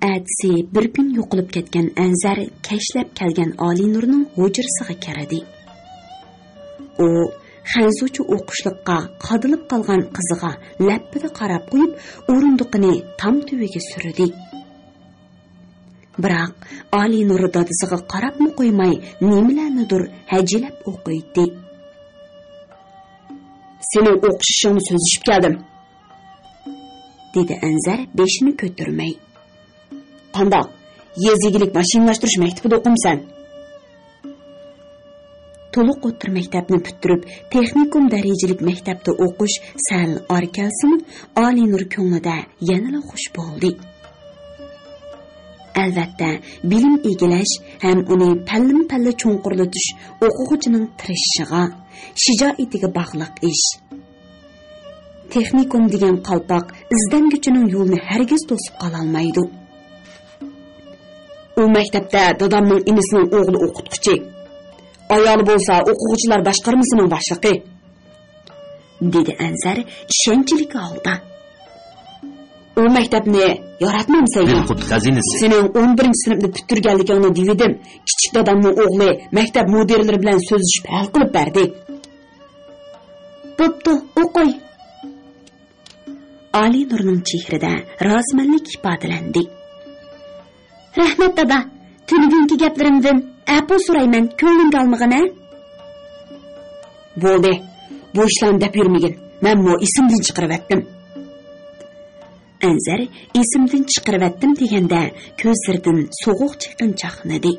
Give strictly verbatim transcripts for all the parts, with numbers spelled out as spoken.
ئەتىسى بىر كۈن يوقىلىپ كەتكەن ئەنزەر كەچلەپ كەلگەن ئالىينۇرنىڭ ھۇجرىسىغا كىردى. ئۇ خەنزۇچە ئوقۇشلۇققا قادىلىپ قالغان قىزىغا لەپپىدە قاراپ قويۇپ، ئورۇندۇقىنى تام تۈۋىگە سۈردى. بىراق ئالىينۇر دادىسىغا قاراپمۇ قويماي، نېمىلەرنىدۇر ھەجىلەپ ئوقۇيتتى. «سېنىڭ ئوقۇش ئىشىڭنى سۆزلىشىپ كەلدىم.» دېدى ئەنزەر بېشىنى كۆتۈرمەي. «قانداق؟ يېزا ئىگىلىك ماشىنىلاشتۇرۇش مەكتىپىدە ئوقۇمسەن؟» تولۇق ئوتتۇرا مەكتەپنى پۈتتۈرۈپ، تېخنىكوم دەرىجىلىك مەكتەپتە ئوقۇش سەل ئار كەلسىمۇ، ئالىينۇر كۆڭلىدە يەنىلا خۇش بولدى. ئەلۋەتتە، بىلىم ئىگىلەش ھەم ئۇنى پەللىمۇ پەللە چوڭقۇرلىتىش ئوقۇغۇچىنىڭ تىرىشىشىغا، شىجائىتىگە باغلىق ئىش. تېخنىكوم دېگەن قالپاق ئىزدەنگۈچىنىڭ يولىنى ھەرگىز توسۇپ قالالمايدۇ. «ئۇ مەكتەپتە دادامنىڭ ئىنىسىنىڭ ئوغلى ئوقۇتقۇچى. ئايالى بولسا ئوقۇغۇچىلار باشقارمىسىنىڭ باشلىقى.» دېدى ئەنزەر ئىشەنچلىك ھالدا. «ئۇ مەكتەپنى ياراتمامسەن يا؟ مەن خۇددى خەزىنىسى. سېنىڭ ئون بىرىنچى سىنىپنى پۈتتۈرگەنلىكىڭنى دېۋىدىم. كىچىك دادامنىڭ ئوغلى مەكتەپ مۇدىرلىرى بىلەن سۆزلىشىپ ھەل قىلىپ بەردى.» «بوپتۇ، ئوقۇي.» ئالىينۇرنىڭ چېھرىدە رازىمەنلىك ئىپادىلەندى. «رەھمەت، دادا. تۈنۈگۈنكى گەپلىرىمدىن ئەپۇ سورايمەن، كۆڭلۈڭگە ئالمىغىن، ھە؟» «بولدى، بۇ ئىشلارنى دەپ يۈرمىگىن. مەنمۇ ئېسىمدىن چىقىرىۋەتتىم.» ئەنزەر «ئېسىمدىن چىقىرىۋەتتىم» دېگەندە، كۆزلىرىدىن سوغۇق چېقىن چاقنىدى.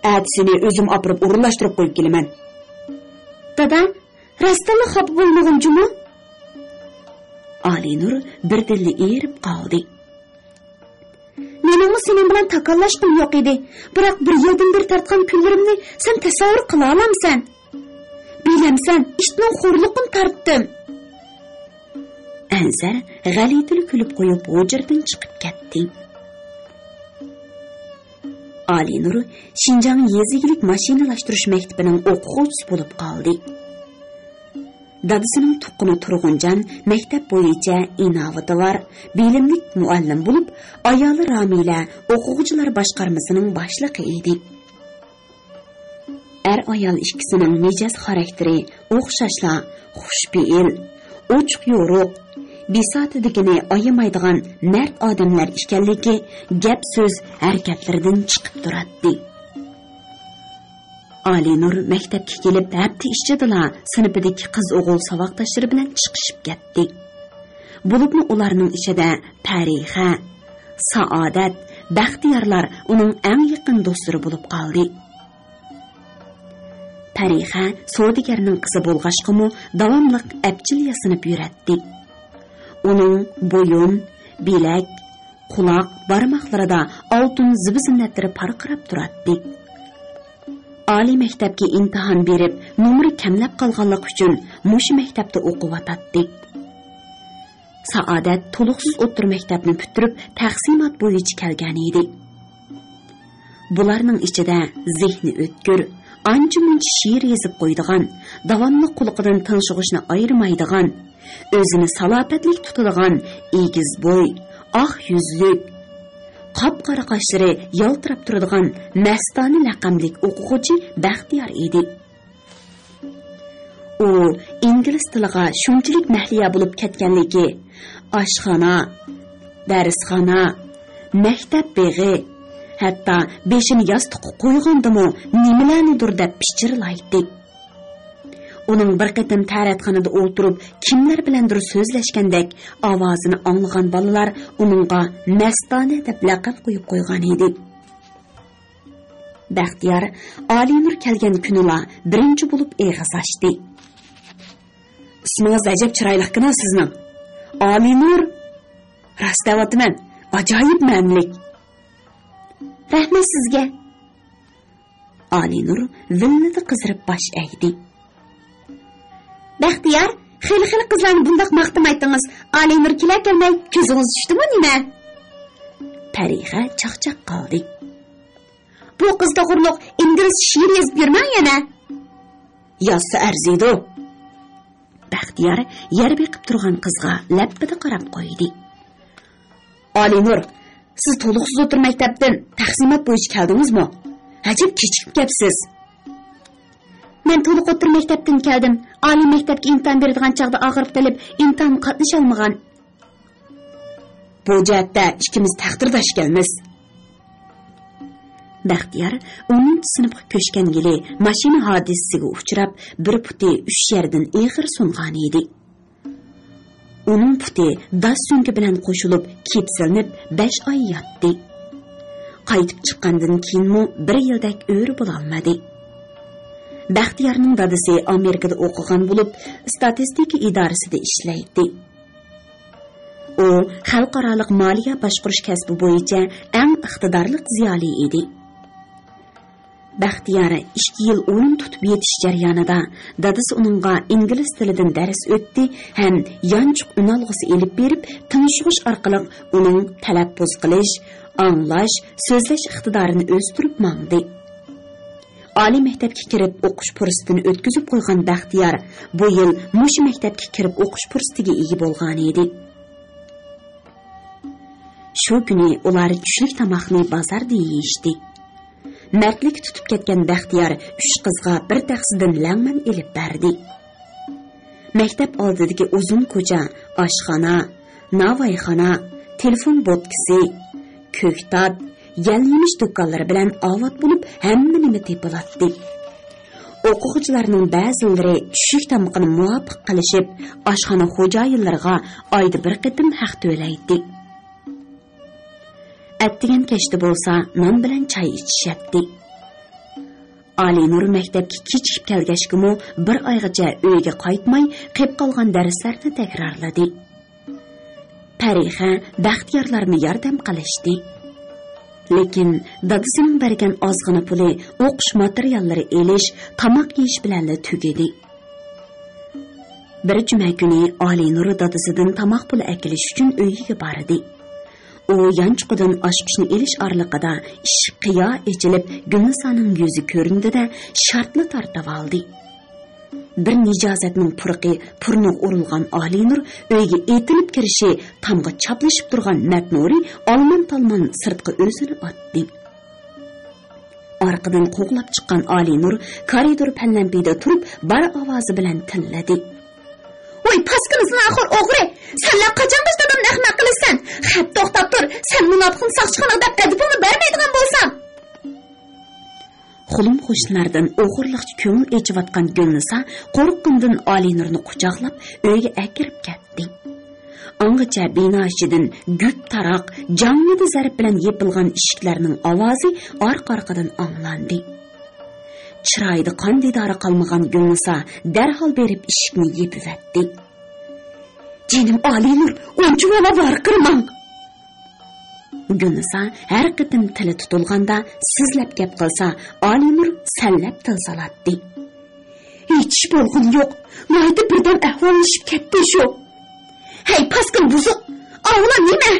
«ئەتىسىنى ئۆزۈم ئاپىرىپ ئورۇنلاشتۇرۇپ قويۇپ كېلىمەن.» «دادا، راستتىنلا خاپا بولمىغىن جۇمۇ؟» ئالىنۇر بىردىنلا ئېرىپ قالدى. «مېنىڭمۇ سېنىڭ بىلەن تاكاللاشقۇم يوق ئىدى، بىراق بىر يىلدىن بېرى تارتقان كۈنلىرىمنى سەن تەسەۋۋۇر قىلالامسەن؟ بىلەمسەن، ئىتنىڭ خورلۇقىنى تارتتىم.» ئەنزەر غەلىتىلا كۈلۈپ قويۇپ، ھۇجرىدىن چىقىپ كەتتى. ئالىنۇر شىنجاڭ يېزا ئىگىلىك ماشىنىلاشتۇرۇش مەكتىپىنىڭ ئوقۇغۇچىسى بولۇپ قالدى. دادىسىنىڭ تۇغقىنى تۇرغۇنجان مەكتەپ بويىچە ئىناۋىتى بار، بىلىملىك مۇئەللىم بولۇپ، ئايالى رامىلە ئوقۇغۇچىلار باشقارمىسىنىڭ باشلىقى ئىدى. ئەر-ئايال ئىككىسىنىڭ مىجەز خاراكتېرى ئوخشاشلا خۇشپېئىل، ئوچۇق-يورۇق، بىساتىدىكىنى ئايىمايدىغان مەرد ئادەملەر ئىكەنلىكى گەپ-سۆز، ھەرىكەتلىرىدىن چىقىپ تۇراتتى. ئالىنۇر مەكتەپكە كېلىپ ھەپتە ئىچىدىلا سىنىپىدىكى قىز-ئوغۇل ساۋاقداشلىرى بىلەن چىقىشىپ كەتتى. بولۇپمۇ ئۇلارنىڭ ئىچىدە پەرىخە، سائادەت، بەختىيارلار ئۇنىڭ ئەڭ يېقىن دوستلىرى بولۇپ قالدى. پەرىخە سودىگەرنىڭ قىزى بولغاچقىمۇ، داۋاملىق ئەپچىل ياسىنىپ يۈرەتتى. ئۇنىڭ بويۇن، بىلەك، قۇلاق بارماقلىرىدا ئالتۇن زىبۇ-زىننەتلىرى پارقىراپ تۇراتتى. ئالىي مەكتەپكە ئىمتىھان بېرىپ، نومۇرى كەملەپ قالغانلىقى ئۈچۈن مۇشۇ مەكتەپتە ئوقۇۋاتاتتى. سائادەت تولۇقسىز ئوتتۇرا مەكتەپنى پۈتتۈرۈپ، تەقسىمات بويىچە كەلگەن ئىدى. بۇلارنىڭ ئىچىدە زېھنى ئۆتكۈر، ئانچە-مۇنچە شېئىر يېزىپ قويىدىغان، داۋاملىق قۇلىقىدىن تىڭشىغۇچنى ئايرىمايدىغان، ئۆزىنى سالاپەتلىك تۇتىدىغان، ئېگىز بوي، ئاق يۈزلۈك، قاپقارا قاشلىرى يالتىراپ تۇرىدىغان مەستانە لەقەملىك ئوقۇغۇچى بەختىيار ئىدى. ئۇ ئىنگلىز تىلىغا شۇنچىلىك مەھلىيا بولۇپ كەتكەنلىكى، ئاشخانا، دەرسخانا، مەكتەپ بېغى، ھەتتا بېشىنى ياستۇققا قويغاندىمۇ نېمىلەرنىدۇر دەپ پىچىرلايتتى. ئۇنىڭ بىر قېتىم تەرەتخانىدا ئولتۇرۇپ، كىملەر بىلەندۇر سۆزلەشكەندەك ئاۋازىنى ئاڭلىغان بالىلار ئۇنىڭغا مەستانە دەپ لەقەم قويۇپ قويغان ئىدى. بەختىيار ئالىنۇر كەلگەن كۈنىلا بىرىنچى بولۇپ ئېغىز ئاچتى. «ئىسمىڭىز ئەجەب چىرايلىقكەن سىزنىڭ. ئالىنۇر. راست دەۋاتىمەن، ئاجايىپ مەنىلىك.» «رەھمەت سىزگە.» ئالىنۇر ۋىللىدە قىزىرىپ باش ئەگدى. «بەختىيار، خېلى-خېلى قىزلارنى بۇنداق ماختىمايتتىڭىز. ئالىنۇر كېلەركەنمەي كۆزىڭىز چۈشتىمۇ نېمە؟» پەرىخە چاقچاق قىلدى. «بۇ قىز توغرۇلۇق ئىنگلىزچە شېئىر يېزىپ يۈرمەڭ يەنە.» «يازسا ئەرزىيدۇ.» بەختىيار يەر بېقىپ تۇرغان قىزغا لەپپىدە قاراپ قويدى. «ئالىنۇر، سىز تولۇقسىز ئوتتۇرا مەكتەپتىن تەقسىمات بويىچە كەلدىڭىزمۇ؟ ئەجەب كېچىكىپ كەپسىز. مەن تولۇق ئوتتۇرا مەكتەپتىن كەلدىم. ئالىي مەكتەپكە ئىمتىھان بېرىدىغان چاغدا ئاغرىپ قېلىپ، ئىمتىھانغا قاتنىشالمىغان. بۇ جەھەتتە ئىككىمىز تەقدىرداشكەنمىز. بەختىيار ئونىنچى سىنىپقا كۆچكەن يىلى ماشىنا ھادىسىسىگە ئۇچراپ، بىر پۇتى ئۈچ يەردىن ئېغىر سۇنغانىدى. ئۇنىڭ پۇتى داس سۆڭىكى بىلەن قوشۇلۇپ كېپسىلىنىپ، بەش ئاي ياتتى. قايتىپ چىققاندىن كېيىنمۇ بىر يىلدەك ئۆرە بولالمىدى. بەختىيارنىڭ دادىسى ئامېرىكىدا ئوقۇغان بولۇپ، ئىستاتىستىكا ئىدارىسىدە ئىشلەيتتى. ئۇ خەلقئارالىق مالىيە باشقۇرۇش كەسپى بويىچە ئەڭ ئىقتىدارلىق زىيالىي ئىدى. بەختىيار ئىككى يىل ئورۇن تۇتۇپ يېتىش جەريانىدا دادىسى ئۇنىڭغا ئىنگلىز تىلىدىن دەرس ئۆتتى ھەم يانچۇق ئۈنئالغۇسى ئېلىپ بېرىپ، تىڭشىغۇچ ئارقىلىق ئۇنىڭ تەلەپپۇز قىلىش، ئاڭلاش، سۆزلەش ئىقتىدارىنى ئۆستۈرۈپ ماڭدى. ئالىي مەكتەپكە كىرىپ ئوقۇش پۇرسىتىنى ئۆتكۈزۈپ قويغان بەختىيار بۇ يىل مۇشۇ مەكتەپكە كىرىپ ئوقۇش پۇرسىتىگە ئىگە بولغانىدى. شۇ كۈنى ئۇلار چۈشلۈك تاماقنى بازاردا يېيىشتى. مەردلىككە تۇتۇپ كەتكەن بەختىيار ئۈچ قىزغا بىر تەخسىدىن لەڭمەن ئېلىپ بەردى. مەكتەپ ئالدىدىكى ئۇزۇن كوچا، ئاشخانا، ناۋايخانا، تېلېفون بوتكىسى، كۆكتات، يەل يېمىش دۇكانلىرى بىلەن ئاۋات بولۇپ، ھەممە نېمە تېپىلاتتى. ئوقۇغۇچىلارنىڭ بەزىلىرى چۈشلۈك تامىقىنى مۇۋاپىق قىلىشىپ، ئاشخانا خوجايىنلىرىغا ئايدا بىر قېتىم ھەق تۆلەيتتى. ئەتىگەن كەچتە بولسا نان بىلەن چاي ئىچىشەتتى. ئالىنۇر مەكتەپكە كېچىكىپ كەلگەچكىمۇ بىر ئايغىچە ئۆيىگە قايتماي، قېپ قالغان دەرسلەرنى تەكرارلىدى. پەرىخە، بەختىيارلارمۇ ياردەم قىلىشتى. لېكىن دادىسىنىڭ بەرگەن ئازغىنە پۇلى ئوقۇش ماتېرىياللىرى ئېلىش، تاماق يېيىش بىلەنلا تۈگىدى. بىر جۈمە كۈنى ئالىنۇر دادىسىدىن تاماق پۇلى ئەكېلىش ئۈچۈن ئۆيىگە باردى. ئۇ يانچۇقىدىن ئاچقۇچنى ئېلىش ئارىلىقىدا ئىشىك قىيا ئېچىلىپ، گۈلنىسانىڭ يۈزى كۆرۈندى-دە، شارتلا تارتىۋالدى. بىر نىجازەتنىڭ پۇرىقى پۇرنىغا ئۇرۇلغان ئالىنۇر ئۆيگە ئېتىلىپ كىرىشى تامغا چاپلىشىپ تۇرغان مەتنۇرى ئالمان-تالمان سىرتقا ئۆزىنى ئاتتى. ئارقىدىن قوغلاپ چىققان ئالىنۇر كارىدور پەللەمپىيىدە تۇرۇپ، بار ئاۋازى بىلەن تىللىدى. ۋاي پاسكىنا زىناخور ئوغرى! سەنلا قاچانغىچە دادامنى ئەخمەق قىلىسەن؟ خەپ توختاپ تۇر! سەن مۇناپىقنى ساقچىخانىغا دەپ ئەدىپىڭنى بەرمەيدىغان بولساڭ! خۇلۇم قوشنىلاردىن ئوغرىلىقچە كۆڭۈل ئېچىۋاتقان گۈلنىسا قورققىنىدىن ئالىنۇرنى قۇچاقلاپ ئۆيگە ئەكىرىپ كەتتى. ئاڭغىچە بىنا ئىچىدىن گۈپ-تاراق، جاڭلىدى زەرب بىلەن يېپىلغان ئىشىكلەرنىڭ ئاۋازى ئارقا-ئارقىدىن ئاڭلاندى. چىرايىدا قان دىدارى قالمىغان گۈلنىسا دەرھال بېرىپ ئىشىكنى يېپىۋەتتى. جېنىم ئالىنۇر، ئۇنچىۋالا ۋارقىرىماڭ! گۈلنىسا ھەر قېتىم تىلى تۇتۇلغاندا سۆزلەپ گەپ قىلسا، ئالىنۇر سەنلەپ تىل سالاتتى. ھېچ ئىش بولغىنى يوق، ناھايىتى بىردەم ئەھۋاللىشىپ كەتتى شۇ. ھەي، پاسكىنا بۇزۇق! ئاۋۇلار نېمە؟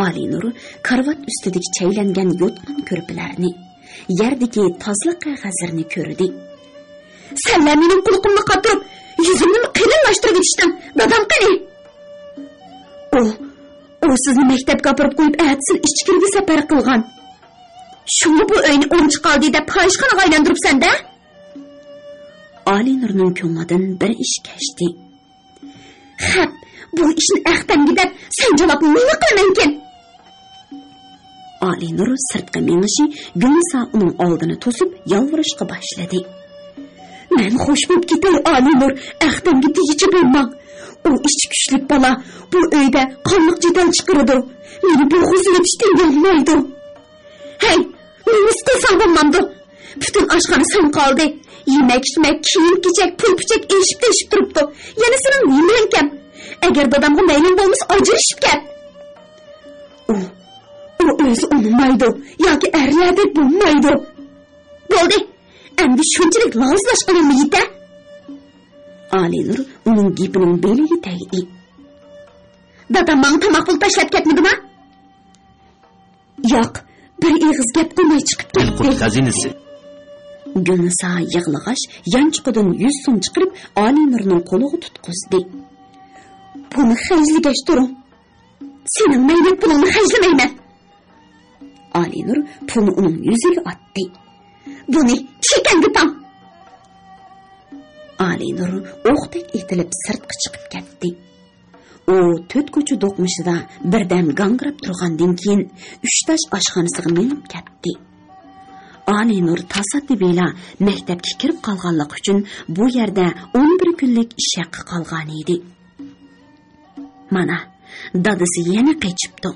ئالىنۇر كارىۋات ئۈستىدىكى چەيلەنگەن يوتقان كۆرپىلەرنى، يەردىكى تازىلىق قەغەزلىرىنى كۆردى. سەنلەر مېنىڭ قۇلىقىمنى قاتۇرۇپ، يۈزۈمنىمۇ قېلىنلاشتۇرۇۋېتىشتىڭ. دادام قېنى؟ ئۇ، ئۇ سىزنى مەكتەپكە ئاپىرىپ قويۇپ، ئەتىسىلا ئىچكىرىگە سەپەر قىلغان. شۇڭا بۇ ئۆينى ئۇنچە قالدى دەپ پاھىشخانىغا ئايلاندۇرۇپسەن-دە؟ ئالىنۇرنىڭ كۆڭلىدىن بىر ئىش كەچتى. خەپ، بۇ ئىشنى ئەختەمگە دەپ سەنجىلاپمۇ نېمە قىلىمەنكىن؟ ئالىنۇر سىرتقا مېڭىشى، گۈلنىسا ئۇنىڭ ئالدىنى توسۇپ يالۋۇرۇشقا باشلىدى. مەن خوش بولۇپ كېتەي، ئالىنۇر، ئەختەمگە تېگىچە بولماڭ. ئۇ ئىچى كۈچلۈك بالا، بۇ ئۆيدە قانلىق جېدەل چىقىرىدۇ. مېنى بوغۇزلىۋېتىشتىن يانمايدۇ. ھەي، نېمىسى قىلساڭ بولمامدۇ؟ پۈتۈن ئاشخانا سەن قالدى. يېمەك-ئىچمەك، كىيىم-كېچەك، پۇل-پۈچەك ئېشىپ-تېشىپ تۇرۇپتۇ. يەنە سېنىڭ نېمەڭ كەم؟ ئەگەر دادامغا مەيلىڭ بولمىسا، ئاجرىشىپ كەت. ئۇ، ئۇ ئۆزى ئۇنىمايدۇ ياكى ئەرلەردەك بولمايدۇ. بولدى، ئەمدى شۇنچىلىك لاۋزىلاشقىنىڭمۇ يېتە. ئالىنۇر ئۇنىڭ گېپىنىڭ بېلىگە تەگدى. دادام ماڭا تاماق پۇلى تاشلاپ كەتمىدىما؟ ياق، بىر ئېغىز گەپ قىلماي چىقىپ كەتتى. خەزىنىسى. گۈلنىسا يىغلىغاچ، يانچۇقىدىن يۈز سوم چىقىرىپ، ئالىنۇرنىڭ قولىغا تۇتقۇزدى. بۇنى خەجلىگەچ تۇرۇڭ. سېنىڭ مەينەت پۇلۇڭنى خەجلىمەيمەن. ئالىنۇر پۇلنى ئۇنىڭ يۈزىگە ئاتتى. بۇنى چېكەڭگە تاڭ! ئالىنۇر ئوقتەك ئېتىلىپ سىرتقا چىقىپ كەتتى. ئۇ تۆت كوچا دوقمۇشىدا بىردەم گاڭگىراپ تۇرغاندىن كېيىن، ئۈچ تاش ئاشخانىسىغا مېڭىپ كەتتى. ئالىنۇر تاسادىپىيلا مەكتەپكە كىرىپ قالغانلىقى ئۈچۈن بۇ يەردە ئون بىر كۈنلۈك ئىش ھەققى قالغانىدى. مانا، دادىسى يەنە قېچىپتۇ.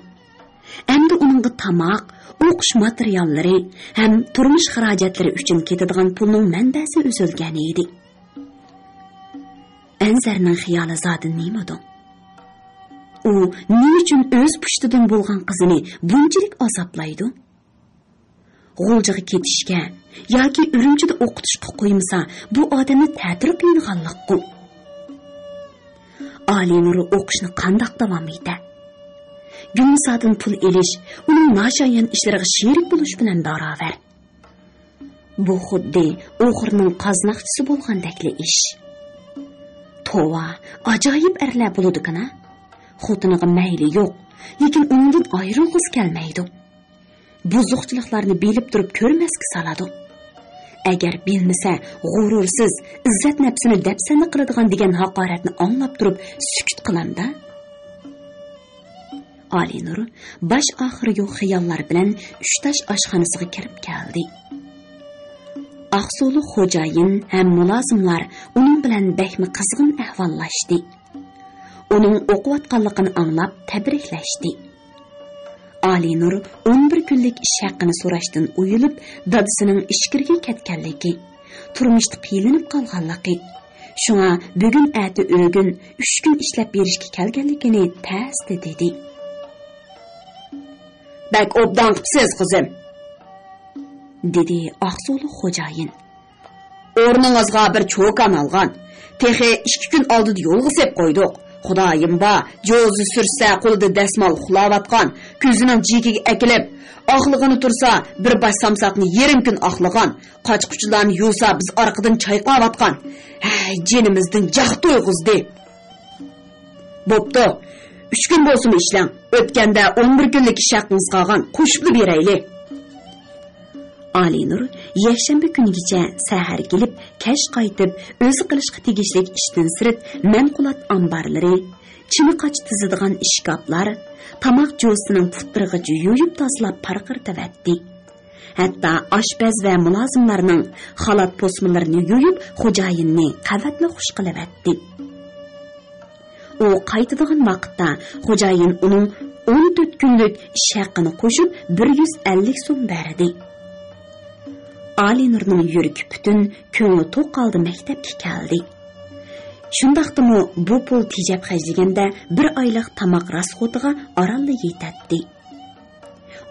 ئەمدى ئۇنىڭغا تاماق، ئوقۇش ماتېرىياللىرى ھەم تۇرمۇش خىراجەتلىرى ئۈچۈن كېتىدىغان پۇلنىڭ مەنبەسى ئۈزۈلگەن ئىدى. ئەنزەرنىڭ خىيالى زادى نېمىدۇ؟ ئۇ نېمە ئۈچۈن ئۆز پۇشتىدىن بولغان قىزىنى بۇنچىلىك ئازابلايدۇ؟ غۇلجىغا كېتىشكە ياكى ئۈرۈمچىدە ئوقۇتۇشقا قويمىسا، بۇ ئادەمنى تەتۈر قىينىغانلىققۇ. ئالىنۇر ئوقۇشنى قانداق داۋام ئېتە؟ گۈلنىسادىن پۇل ئېلىش ئۇنىڭ ناشايان ئىشلىرىغا شېرىك بولۇش بىلەن باراۋەر. بۇ خۇددى ئوغرىنىڭ قازناقچىسى بولغاندەكلا ئىش. توۋا، ئاجايىپ ئەرلەر بولىدىكەن-ھە. خوتۇنىغا مەيلى يوق، لېكىن ئۇنىڭدىن ئايرىلغۇسى كەلمەيدۇ. بۇزۇقچىلىقلارنى بىلىپ تۇرۇپ كۆرمەسكە سالىدۇ. ئەگەر بىلمىسە، غۇرۇرسىز، ئىززەت نەپسىنى دەپسەندە قىلىدىغان دېگەن ھاقارەتنى ئاڭلاپ تۇرۇپ سۈكۈت قىلامدا؟ ئالىنۇر باش ئاخىرى يوق خىياللار بىلەن ئۈچ تاش ئاشخانىسىغا كىرىپ كەلدى. ئاقسۇلۇق خوجايىن ھەم مۇلازىملار ئۇنىڭ بىلەن بەكمۇ قىزغىن ئەھۋاللاشتى. ئۇنىڭ ئوقۇۋاتقانلىقىنى ئاڭلاپ تەبرىكلەشتى. ئالىنۇر ئون بىر كۈنلۈك ئىش ھەققىنى سوراشتىن ئۇيىلىپ، دادىسىنىڭ ئىچكىرىگە كەتكەنلىكى، تۇرمۇشتا قىينىلىپ قالغانلىقى، شۇڭا بۈگۈن ئەتە ئۆگۈن ئۈچ كۈن ئىشلەپ بېرىشكە كەلگەنلىكىنى تەستە دېدى. بەك ئوبدان قىپسىز، قىزىم، دېدى ئاقسۇلۇق خوجايىن. ئورنىڭىزغا بىر چوكان ئالغان. تېخى ئىككى كۈن ئالدىدا يولغا سېلىپ قويدۇق. خۇدايىم بار، جوزا سۈرتسە قولىدا دەسمال ئۇخلاۋاتقان، كۆزىنىڭ جىكىگە ئەكېلىپ، ئاقلىغىنى تۇرسا بىر باش سامساقنى يېرىم كۈن ئاقلىغان، قاچا-قۇچىلارنى يۇسا بىز ئارقىدىن چايقاۋاتقان. ھەي، جېنىمىزدىن جاق تويغۇزدى. بوپتۇ، ئۈچ كۈن بولسىمۇ ئىشلەڭ. ئۆتكەندە ئون بىر كۈنلۈك ئىش ھەققىڭىزگە قالغان، قوشۇپلا بېرەيلى. ئالىنۇر يەكشەنبە كۈنىگىچە سەھەر كېلىپ، كەچ قايتىپ، ئۆزى قىلىشقا تېگىشلىك ئىشتىن سىرت مەنقۇلات ئامبارلىرى، چىنە قاچا تىزىدىغان ئىشكاپلار، تاماق جوزىسىنىڭ پۇتلىرىغىچە يۇيۇپ تازىلاپ پارقىرىتىۋەتتى. ھەتتا ئاشپەز ۋە مۇلازىملارنىڭ خالات پوسمىلىرىنى يۇيۇپ، خوجايىننى قەۋەتلا خۇش قىلىۋەتتى. ئۇ قايتىدىغان ۋاقىتتا خوجايىن ئۇنىڭ ئون تۆت كۈنلۈك ئىش ھەققىنى قوشۇپ، بىر يۈز ئەللىك سوم بەردى. ئالىنۇرنىڭ يۈرىكى پۈتۈن، كۆڭلى توق ھالدا مەكتەپكە كەلدى. شۇنداقتىمۇ بۇ پۇل تېجەپ خەجلىگەندە بىر ئايلىق تاماق راسخوتىغا ئارانلا يېتەتتى.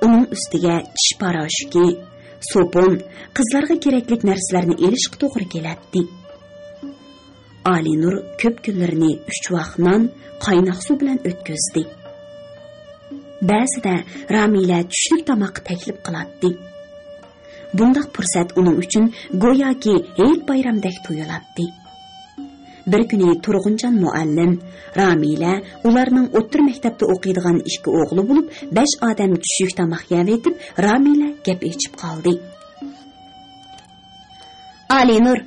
ئۇنىڭ ئۈستىگە چىش پاراشوكى، سوپۇن، قىزلارغا كېرەكلىك نەرسىلەرنى ئېلىشقا توغرا كېلەتتى. ئالىنۇر كۆپ كۈنلىرىنى ئۈچ ۋاق نان، قايناق سۇ بىلەن ئۆتكۈزدى. بەزىدە رامىلە چۈشلۈك تاماققا تەكلىپ قىلاتتى. بۇنداق پۇرسەت ئۇنىڭ ئۈچۈن گوياكى ھېيت-بايرامدەك تۇيۇلاتتى. بىر كۈنى تۇرغۇنجان مۇئەللىم، رامىلە، ئۇلارنىڭ ئوتتۇرا مەكتەپتە ئوقۇيدىغان ئىككى ئوغلى بولۇپ، بەش ئادەم چۈشلۈك تاماق يەۋېتىپ، رامىلە گەپ ئېچىپ قالدى. ئالىنۇر،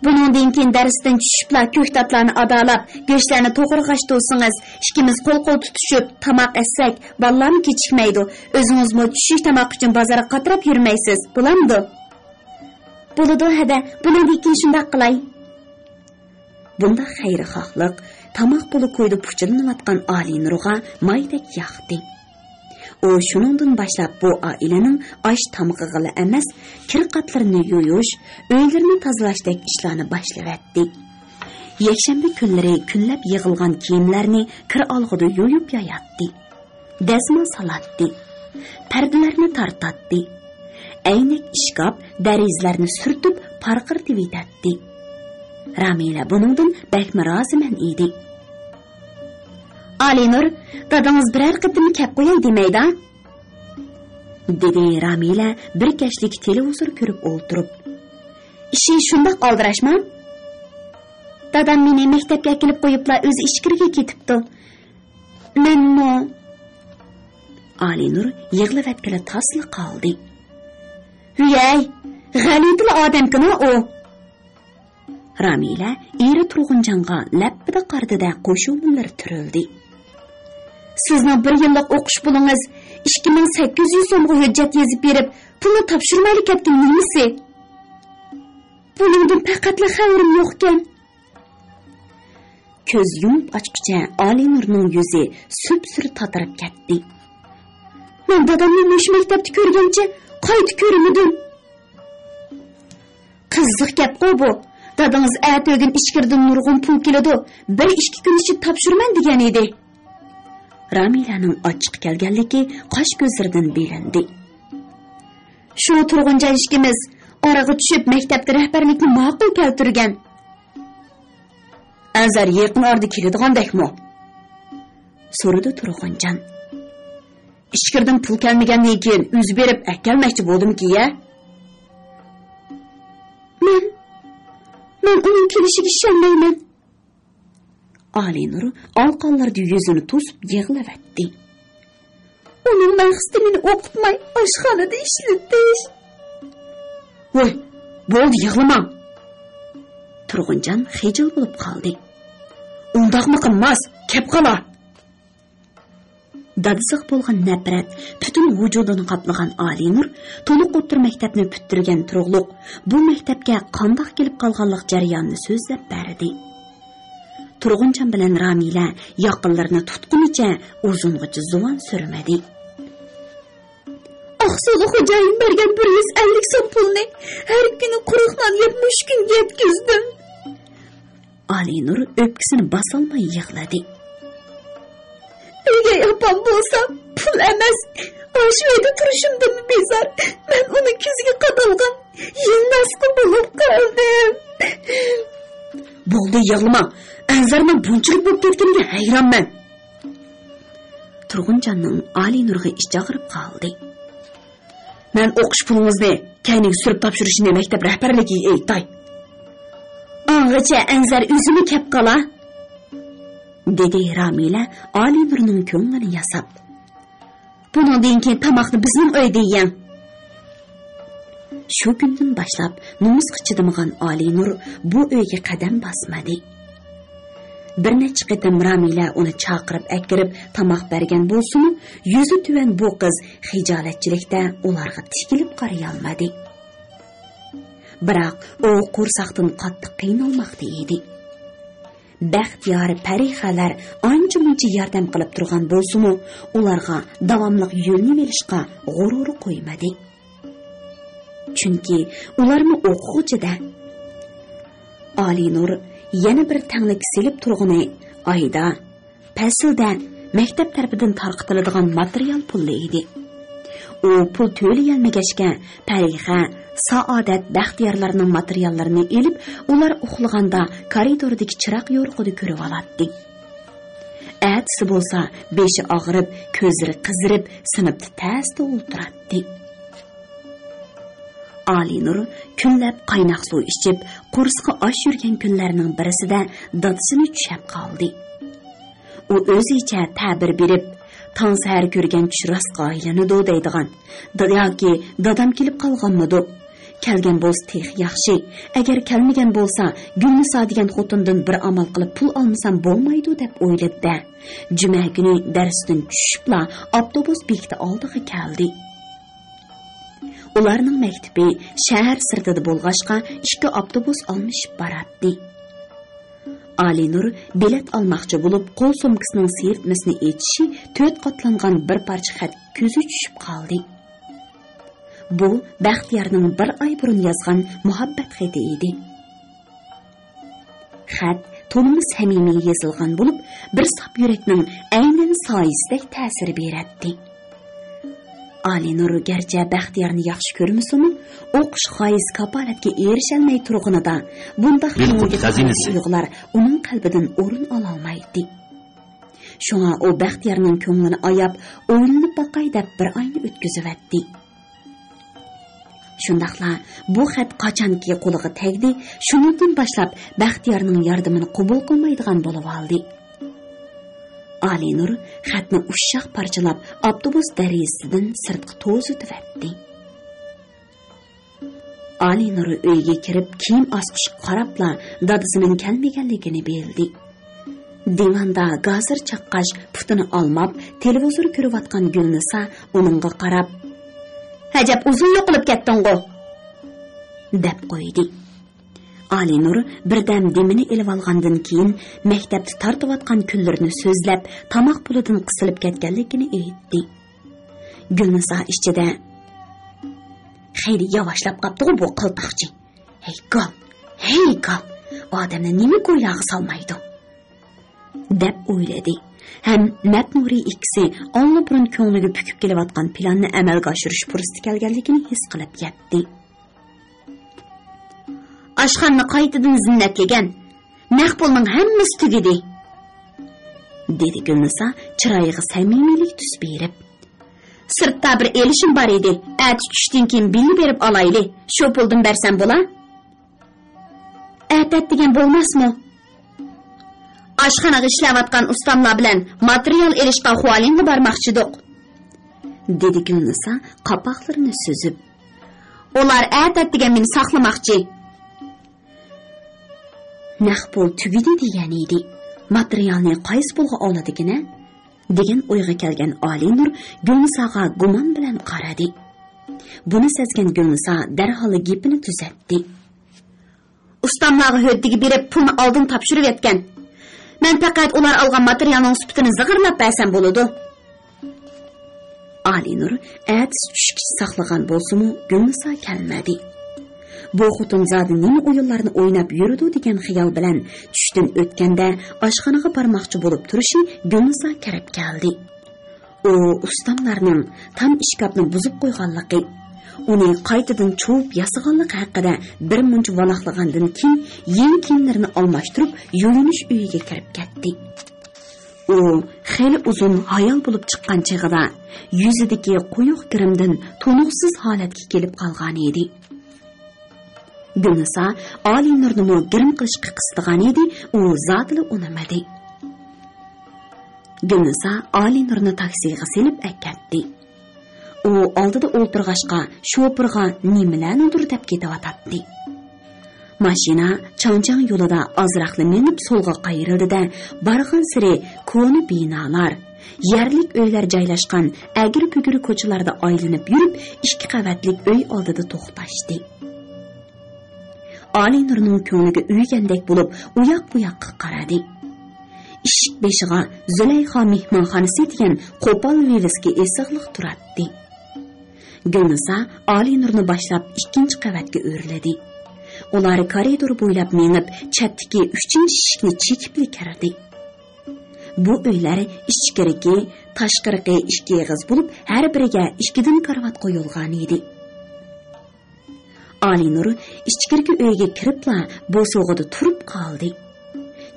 بۇنىڭدىن كېيىن دەرستىن چۈشۈپلا كۆكتاتلارنى ئادالاپ، گۆشلەرنى توغرىغاچ تۇرسىڭىز، ئىككىمىز قول-قول تۇتۇشۇپ تاماق ئەتسەك، بالىلارمۇ كېچىكمەيدۇ. ئۆزىڭىزمۇ چۈشلۈك تاماق ئۈچۈن بازارغا قاتراپ يۈرمەيسىز، بولامدۇ؟ بولىدۇ، ھەدە، بۇنىڭدىن كېيىن شۇنداق قىلاي. بۇنداق خەيرىخاھلىق تاماق پۇلى كويىدا پۇچىلىنىۋاتقان ئالىنۇرغا مايدەك ياقتى. ئۇ شۇنىڭدىن باشلاپ بۇ ئائىلىنىڭ ئاش تامىقىغىلا ئەمەس، كىر قاتلىرىنى يۇيۇش، ئۆيلىرىنى تازىلاشتەك ئىشلارنى باشلىۋەتتى. يەكشەنبە كۈنلىرى كۈنلەپ يىغىلغان كىيىملەرنى كىر ئالغۇدا يۇيۇپ ياياتتى. دەزمال سالاتتى. پەردىلەرنى تارتاتتى. ئەينەك ئىشكاپ، دېرىزىلەرنى سۈرتۈپ پارقىرىتىۋېتەتتى. رامىلە بۇنىڭدىن بەكمۇ رازىمەن ئىدى. ئالىنۇر، دادىڭىز بىرەر قېتىم كەپ قوياي دېمەيدا؟ دېدى رامىلە بىر كەچلىك تېلېۋىزور كۆرۈپ ئولتۇرۇپ. ئىشى شۇنداق ئالدىراشما؟ دادام مېنى مەكتەپكە ئەكېلىپ قويۇپلا ئۆزى ئىچكىرىگە كېتىپتۇ. مەنمۇ. ئالىنۇر يىغلىۋەتكىلى تاسلا قالدى. ھۈيەي، غەلىتىلا ئادەمكىنا ئۇ. رامىلە ئېرى تۇرغۇنجانغا لەپپىدە قارىدى-دە، قوشۇمىلىرى تۈرۈلدى. سىزنىڭ بىر يىللىق ئوقۇش پۇلىڭىز ئىككى مىڭ سەككىز يۈز سومغا ھۆججەت يېزىپ بېرىپ، پۇلنى تاپشۇرمايلا كەتكىنى نېمىسى؟ بۇنىڭدىن پەقەتلا خەۋىرىم يوقكەن. كۆز يۇمۇپ ئاچقۇچە ئالىنۇرنىڭ يۈزى سۈپسۈرە تاتىرىپ كەتتى. مەن دادامنى مۇشۇ مەكتەپتە كۆرگەنچە قايتا كۆرمىدىم. قىزىق گەپقۇ بۇ. دادىڭىز ئەتىگۈن ئىچكىرىدىن نۇرغۇن پۇل كېلىدۇ، بىر ئىككى كۈن ئىچىدە تاپشۇرىمەن دېگەن ئىدى. رامىلەنىڭ ئاچچىقى كەلگەنلىكى قاش كۆزلىرىدىن بىلىندى. شۇ تۇرغۇنجان ئىككىمىز ئارىغا چۈشۈپ مەكتەپتە رەھبەرلىكنى ماقۇل كەلتۈرگەن. ئەنزەر يېقىن ئارىدا كېلىدىغاندەكمۇ؟ سورىدى تۇرغۇنجان. ئىچكىرىدىن پۇل كەلمىگەندىن كېيىن ئۆزى بېرىپ ئەكەلمەكچى بولدۇمكى يە. مەن، مەن ئۇنىڭ كېلىشىگە ئىشەنمەيمەن. ئالىنۇر ئالىقانلىرىدا يۈزىنى توسۇپ يىغلىۋەتتى. ئۇنىڭ مەقسىتى مېنى ئوقۇتماي، ئاشخانىدا ئىشلىتىش. ۋوي، بولدى، يىغلىماڭ. تۇرغۇنجان خىجىل بولۇپ قالدى. ئۇنداقمۇ قىلماس، كەپ قالا. دادىسىغا بولغان نەپرەت پۈتۈن ۋۇجۇدىنى قاپلىغان ئالىنۇر تولۇق ئوتتۇرا مەكتەپنى پۈتتۈرگەن تۇرۇقلۇق بۇ مەكتەپكە قانداق كېلىپ قالغانلىق جەريانىنى سۆزلەپ بەردى. تۇرغۇنجان بىلەن رامىلە ياقىنلىرىنى تۇتقىنىچە ئۇزۇنغىچە زۇۋان سۈرمىدى. ئاقسۇلۇق خوجايىن بەرگەن بىر يۈز ئەللىك سوم پۇلنى ھەر كۈنى قۇرۇق نان يەپ مۇشۇ كۈنگە يەتكۈزدۈم. ئالىنۇر ئۆپكىسىنى باسالماي يىغلىدى. ئۆگەي ئاپام بولسا، پۇل ئەمەس، ئاشۇ ئۆيدە تۇرۇشۇمدىنمۇ بىزار. مەن ئۇنىڭ كۆزىگە قادالغان يىلناسقا بولۇپ قالدىم. بولدى، يىغلىما. ئەنزەرنىڭ بۇنچىلىك بولۇپ كەتكىنىگە ھەيرانمەن. تۇرغۇنجاننىڭ ئالىنۇرغا ئىچى ئاغرىپ قالدى. مەن ئوقۇش پۇلىڭىزنى كەينىگە سۈرۈپ تاپشۇرۇشنى مەكتەپ رەھبەرلىكىگە ئېيتاي. ئاڭغىچە ئەنزەر ئۆزىمۇ كەپ قالا، دېدى رامىلە ئالىنۇرنىڭ كۆڭلىنى ياساپ. بۇنىڭدىن كېيىن تاماقنى بىزنىڭ ئۆيدە يەڭ. شۇ كۈندىن باشلاپ نومۇسقا چىدىمىغان ئالىنۇر بۇ ئۆيگە قەدەم باسمىدى. بىر نەچچە قېتىم رامىلە ئۇنى چاقىرىپ ئەكىرىپ تاماق بەرگەن بولسىمۇ، يۈزى تۆۋەن بۇ قىز خىجالەتچىلىكتە ئۇلارغا تىكىلىپ قارىيالمىدى. بىراق ئۇ قورساقتىن قاتتىق قىينالماقتا ئىدى. بەختىيار پەرىخەلەر ئانچە-مۇنچە ياردەم قىلىپ تۇرغان بولسىمۇ، ئۇلارغا داۋاملىق يۆلىنىۋېلىشقا غۇرۇرى قويمىدى. چۈنكى ئۇلارمۇ ئوقۇغۇچى-دە. ئالىنۇر يەنە بىر تەڭلىككە سېلىپ تۇرغىنى ئايدا، پەسىلدە مەكتەپ تەرىپىدىن تارقىتىلىدىغان ماتېرىيال پۇلى ئىدى. ئۇ پۇل تۆلىيەلمىگەچكە، پەرىخە، سائادەت، بەختىيارلارنىڭ ماتېرىياللىرىنى ئېلىپ، ئۇلار ئۇخلىغاندا كارىدوردىكى چىراغ يورۇقىدا كۆرۈۋالاتتى. ئەتىسى بولسا بېشى ئاغرىپ، كۆزلىرى قىزىرىپ، سىنىپتا تەستە ئولتۇراتتى. ئالىنۇر كۈنلەپ قايناق سۇ ئىچىپ، قورسىقى ئاچ يۈرگەن كۈنلەرنىڭ بىرسىدە دادىسىنى چۈشەپ قالدى. ئۇ ئۆزىچە تەبىر بېرىپ، «تاڭ سەھەر كۆرگەن چۈش راستقا ئايلىنىدۇ» دەيدىغان، دا-، ياكى «دادام كېلىپ قالغانمىدۇ؟ كەلگەن بولسا تېخى ياخشى. ئەگەر كەلمىگەن بولسا، گۈلنىسا دېگەن خوتۇندىن بىر ئامال قىلىپ پۇل ئالمىسام بولمايدۇ» دەپ ئويلىدى-دە، جۈمە كۈنى دەرستىن چۈشۈپلا ئاپتوبۇس بېكىتى ئالدىغا كەلدى. ئۇلارنىڭ مەكتىپى شەھەر سىرتىدا بولغاچقا، ئىككى ئاپتوبۇس ئالمىشىپ باراتتى. ئالىنۇر بېلەت ئالماقچى بولۇپ، قول سومكىسىنىڭ سىيرتمىسىنى ئېچىشى تۆت قاتلانغان بىر پارچە خەت كۆزى چۈشۈپ قالدى. بۇ بەختىيارنىڭ بىر ئاي بۇرۇن يازغان مۇھەببەت خېتى ئىدى. خەت تولىمۇ سەمىمىي يېزىلغان بولۇپ، بىر ساپ يۈرەكنىڭ ئەينەن سايىسىدەك تەسىر بېرەتتى. ئالىنۇر گەرچە بەختىيارنى ياخشى كۆرمىسىمۇ، ئوقۇش غايىسى كاپالەتكە ئېرىشەلمەي تۇرغىنىدا، بۇنداق بىر كۆڭۈلگە قۇت خەزىنىسى. تايىنلىق تۇيغۇلار ئۇنىڭ قەلبىدىن ئورۇن ئالالمايتتى. شۇڭا ئۇ بەختىيارنىڭ كۆڭلىنى ئاياپ، ئويلىنىپ باقاي دەپ بىر ئاينى ئۆتكۈزۈۋەتتى. شۇنداقلا بۇ خەت قاچانكى قولىغا تەگدى، شۇنىڭدىن باشلاپ بەختىيارنىڭ ياردىمىنى قوبۇل قىلمايدىغان بولۇۋالدى. ئالىنۇر خەتنى ئۇششاق پارچىلاپ، ئاپتوبۇس دېرىزىسىدىن سىرتقا توزۇتۇۋەتتى. ئالىنۇر ئۆيگە كىرىپ، كىيىم ئاسقۇچقا قاراپلا دادىسىنىڭ كەلمىگەنلىكىنى بىلدى. دىۋاندا گازىر چاققاچ پۇتىنى ئالماپ، تېلېۋىزور كۆرۈۋاتقان گۈلنىسا ئۇنىڭغا قاراپ، «ئەجەب ئۇزۇن يوقىلىپ كەتتىڭغۇ؟» دەپ قويدى. ئالىنۇر بىردەم دېمىنى ئېلىۋالغاندىن كېيىن، مەكتەپتە تارتىۋاتقان كۈنلىرىنى سۆزلەپ، تاماق پۇلىدىن قىسىلىپ كەتكەنلىكىنى ئېيتتى. گۈلنىسا ئىچىدە، «خېلى ياۋاشلاپ قاپتىغۇ بۇ قىلتاقچى. ھەي گال، ھەي گال، ئادەمنى نېمە كويلاغا سالمايدۇ؟» دەپ ئويلىدى ھەم مەتنۇرى ئىككىسى ئاللىبۇرۇن كۆڭلىگە پۈكۈپ كېلىۋاتقان پىلاننى ئەمەلگە ئاشۇرۇش پۇرسىتى كەلگەنلىكىنى ھېس قىلىپ يەتتى. «ئاشخانىنى قايتىدىن زىننەتلىگەن، نەق پۇلنىڭ ھەممىسى تۈگىدى»، دېدى گۈلنىسا چىرايىغا سەمىمىيلىك تۈس بېرىپ. «سىرتتا بىر ئېلىشىم بار ئىدى، ئەتە چۈشتىن كېيىن بىللە بېرىپ ئالايلى، شۇ پۇلدىن بەرسەم بولا؟ ئەتە دېگەن بولماسمۇ؟ ئاشخانىغا ئىشلەۋاتقان ئۇستاملار بىلەن ماتېرىيال ئېلىشقا خۇالىنغا بارماقچىدۇق»، دېدى گۈلنىسا قاپاقلىرىنى سۈزۈپ. «ئۇلار ئەتە دېگەن مېنى ساقلىماقچى.» «نەق پۇل تۈگىدى دېگەن ئىدى. ماتېرىيالنى قايسى پۇلغا ئالىدىكىنە؟» دېگەن ئويغا كەلگەن ئالىنۇر گۈلنىساغا گۇمان بىلەن قارىدى. بۇنى سەزگەن گۈلنىسا دەرھال گېپىنى تۈزەتتى. «ئۇستاملارغا ھۆددىگە بېرىپ پۇلنى ئالدىن تاپشۇرۇۋەتكەن. مەن پەقەت ئۇلار ئالغان ماتېرىيالنىڭ سۈپىتىنى زىغىرلاپ بەرسەم بولىدۇ.» ئالىنۇر ئەتىسى چۈشكىچە ساقلىغان بولسىمۇ، گۈلنىسا كەلمىدى. بۇ خوتۇن زادى نېمە ئويۇنلارنى ئويناپ يۈرىدۇ دېگەن خىيال بىلەن چۈشتىن ئۆتكەندە ئاشخانىغا بارماقچى بولۇپ تۇرۇشى گۈلنىسا كىرىپ كەلدى. ئۇ ئۇستاملارنىڭ تام ئىشكاپنى بۇزۇپ قويغانلىقى، ئۇنى قايتىدىن چۇۋۇپ ياسىغانلىقى ھەققىدە بىر مۇنچە ۋالاقلىغاندىن كېيىن، يېڭى كىيىملىرىنى ئالماشتۇرۇپ، يۇيۇنۇش ئۆيىگە كىرىپ كەتتى. ئۇ خېلى ئۇزۇن ھايال بولۇپ چىققان چېغىدا، يۈزىدىكى قويۇق گىرىمدىن تونۇقسىز ھالەتكە كېلىپ قالغان ئىدى. گۈلنىسا ئالىنۇرنىمۇ گىرىم قىلىشقا قىستىغان ئىدى، ئۇ زادىلا ئۇنىمىدى. گۈلنىسا ئالىنۇرنى تاكسىغا سېلىپ ئەكەتتى. ئۇ ئالدىدا ئولتۇرغاچقا، شوپۇرغا نېمىلەرنىدۇر دەپ كېتىۋاتاتتى. ماشىنا چاڭچاڭ يولىدا ئازراقلا مېڭىپ سولغا قايرىلدى-دە، بارغانسېرى كونا بىنالار، يەرلىك ئۆيلەر جايلاشقان ئەگرى-بۈگرى كوچىلاردا ئايلىنىپ يۈرۈپ، ئىككى قەۋەتلىك ئۆي ئالدىدا توختاشتى. ئالىنۇرنىڭ كۆڭلىگە ئۆگەندەك بولۇپ، ئۇياق-بۇياققا قارىدى. ئىشىك بېشىغا زۇلەيخا مېھمانخانىسى دېگەن قوپال ۋىۋىسكا ئېسىقلىق تۇراتتى. گۈلنىسا ئالىنۇرنى باشلاپ ئىككىنچى قەۋەتكە ئۆرلىدى. ئۇلار كارىدور بويلاپ مېڭىپ، چەتتىكى ئۈچىنچى ئىشىكنى چېكىپلا كىردى. بۇ ئۆيلەر ئىچكىرىكى، تاشقىرىقى ئىككى ئېغىز بولۇپ، ھەر بىرىگە ئىككىدىن كارىۋات قويۇلغان ئىدى. ئالىنۇر ئىچكىرىكى ئۆيگە كىرىپلا بوسۇغىدا تۇرۇپ قالدى.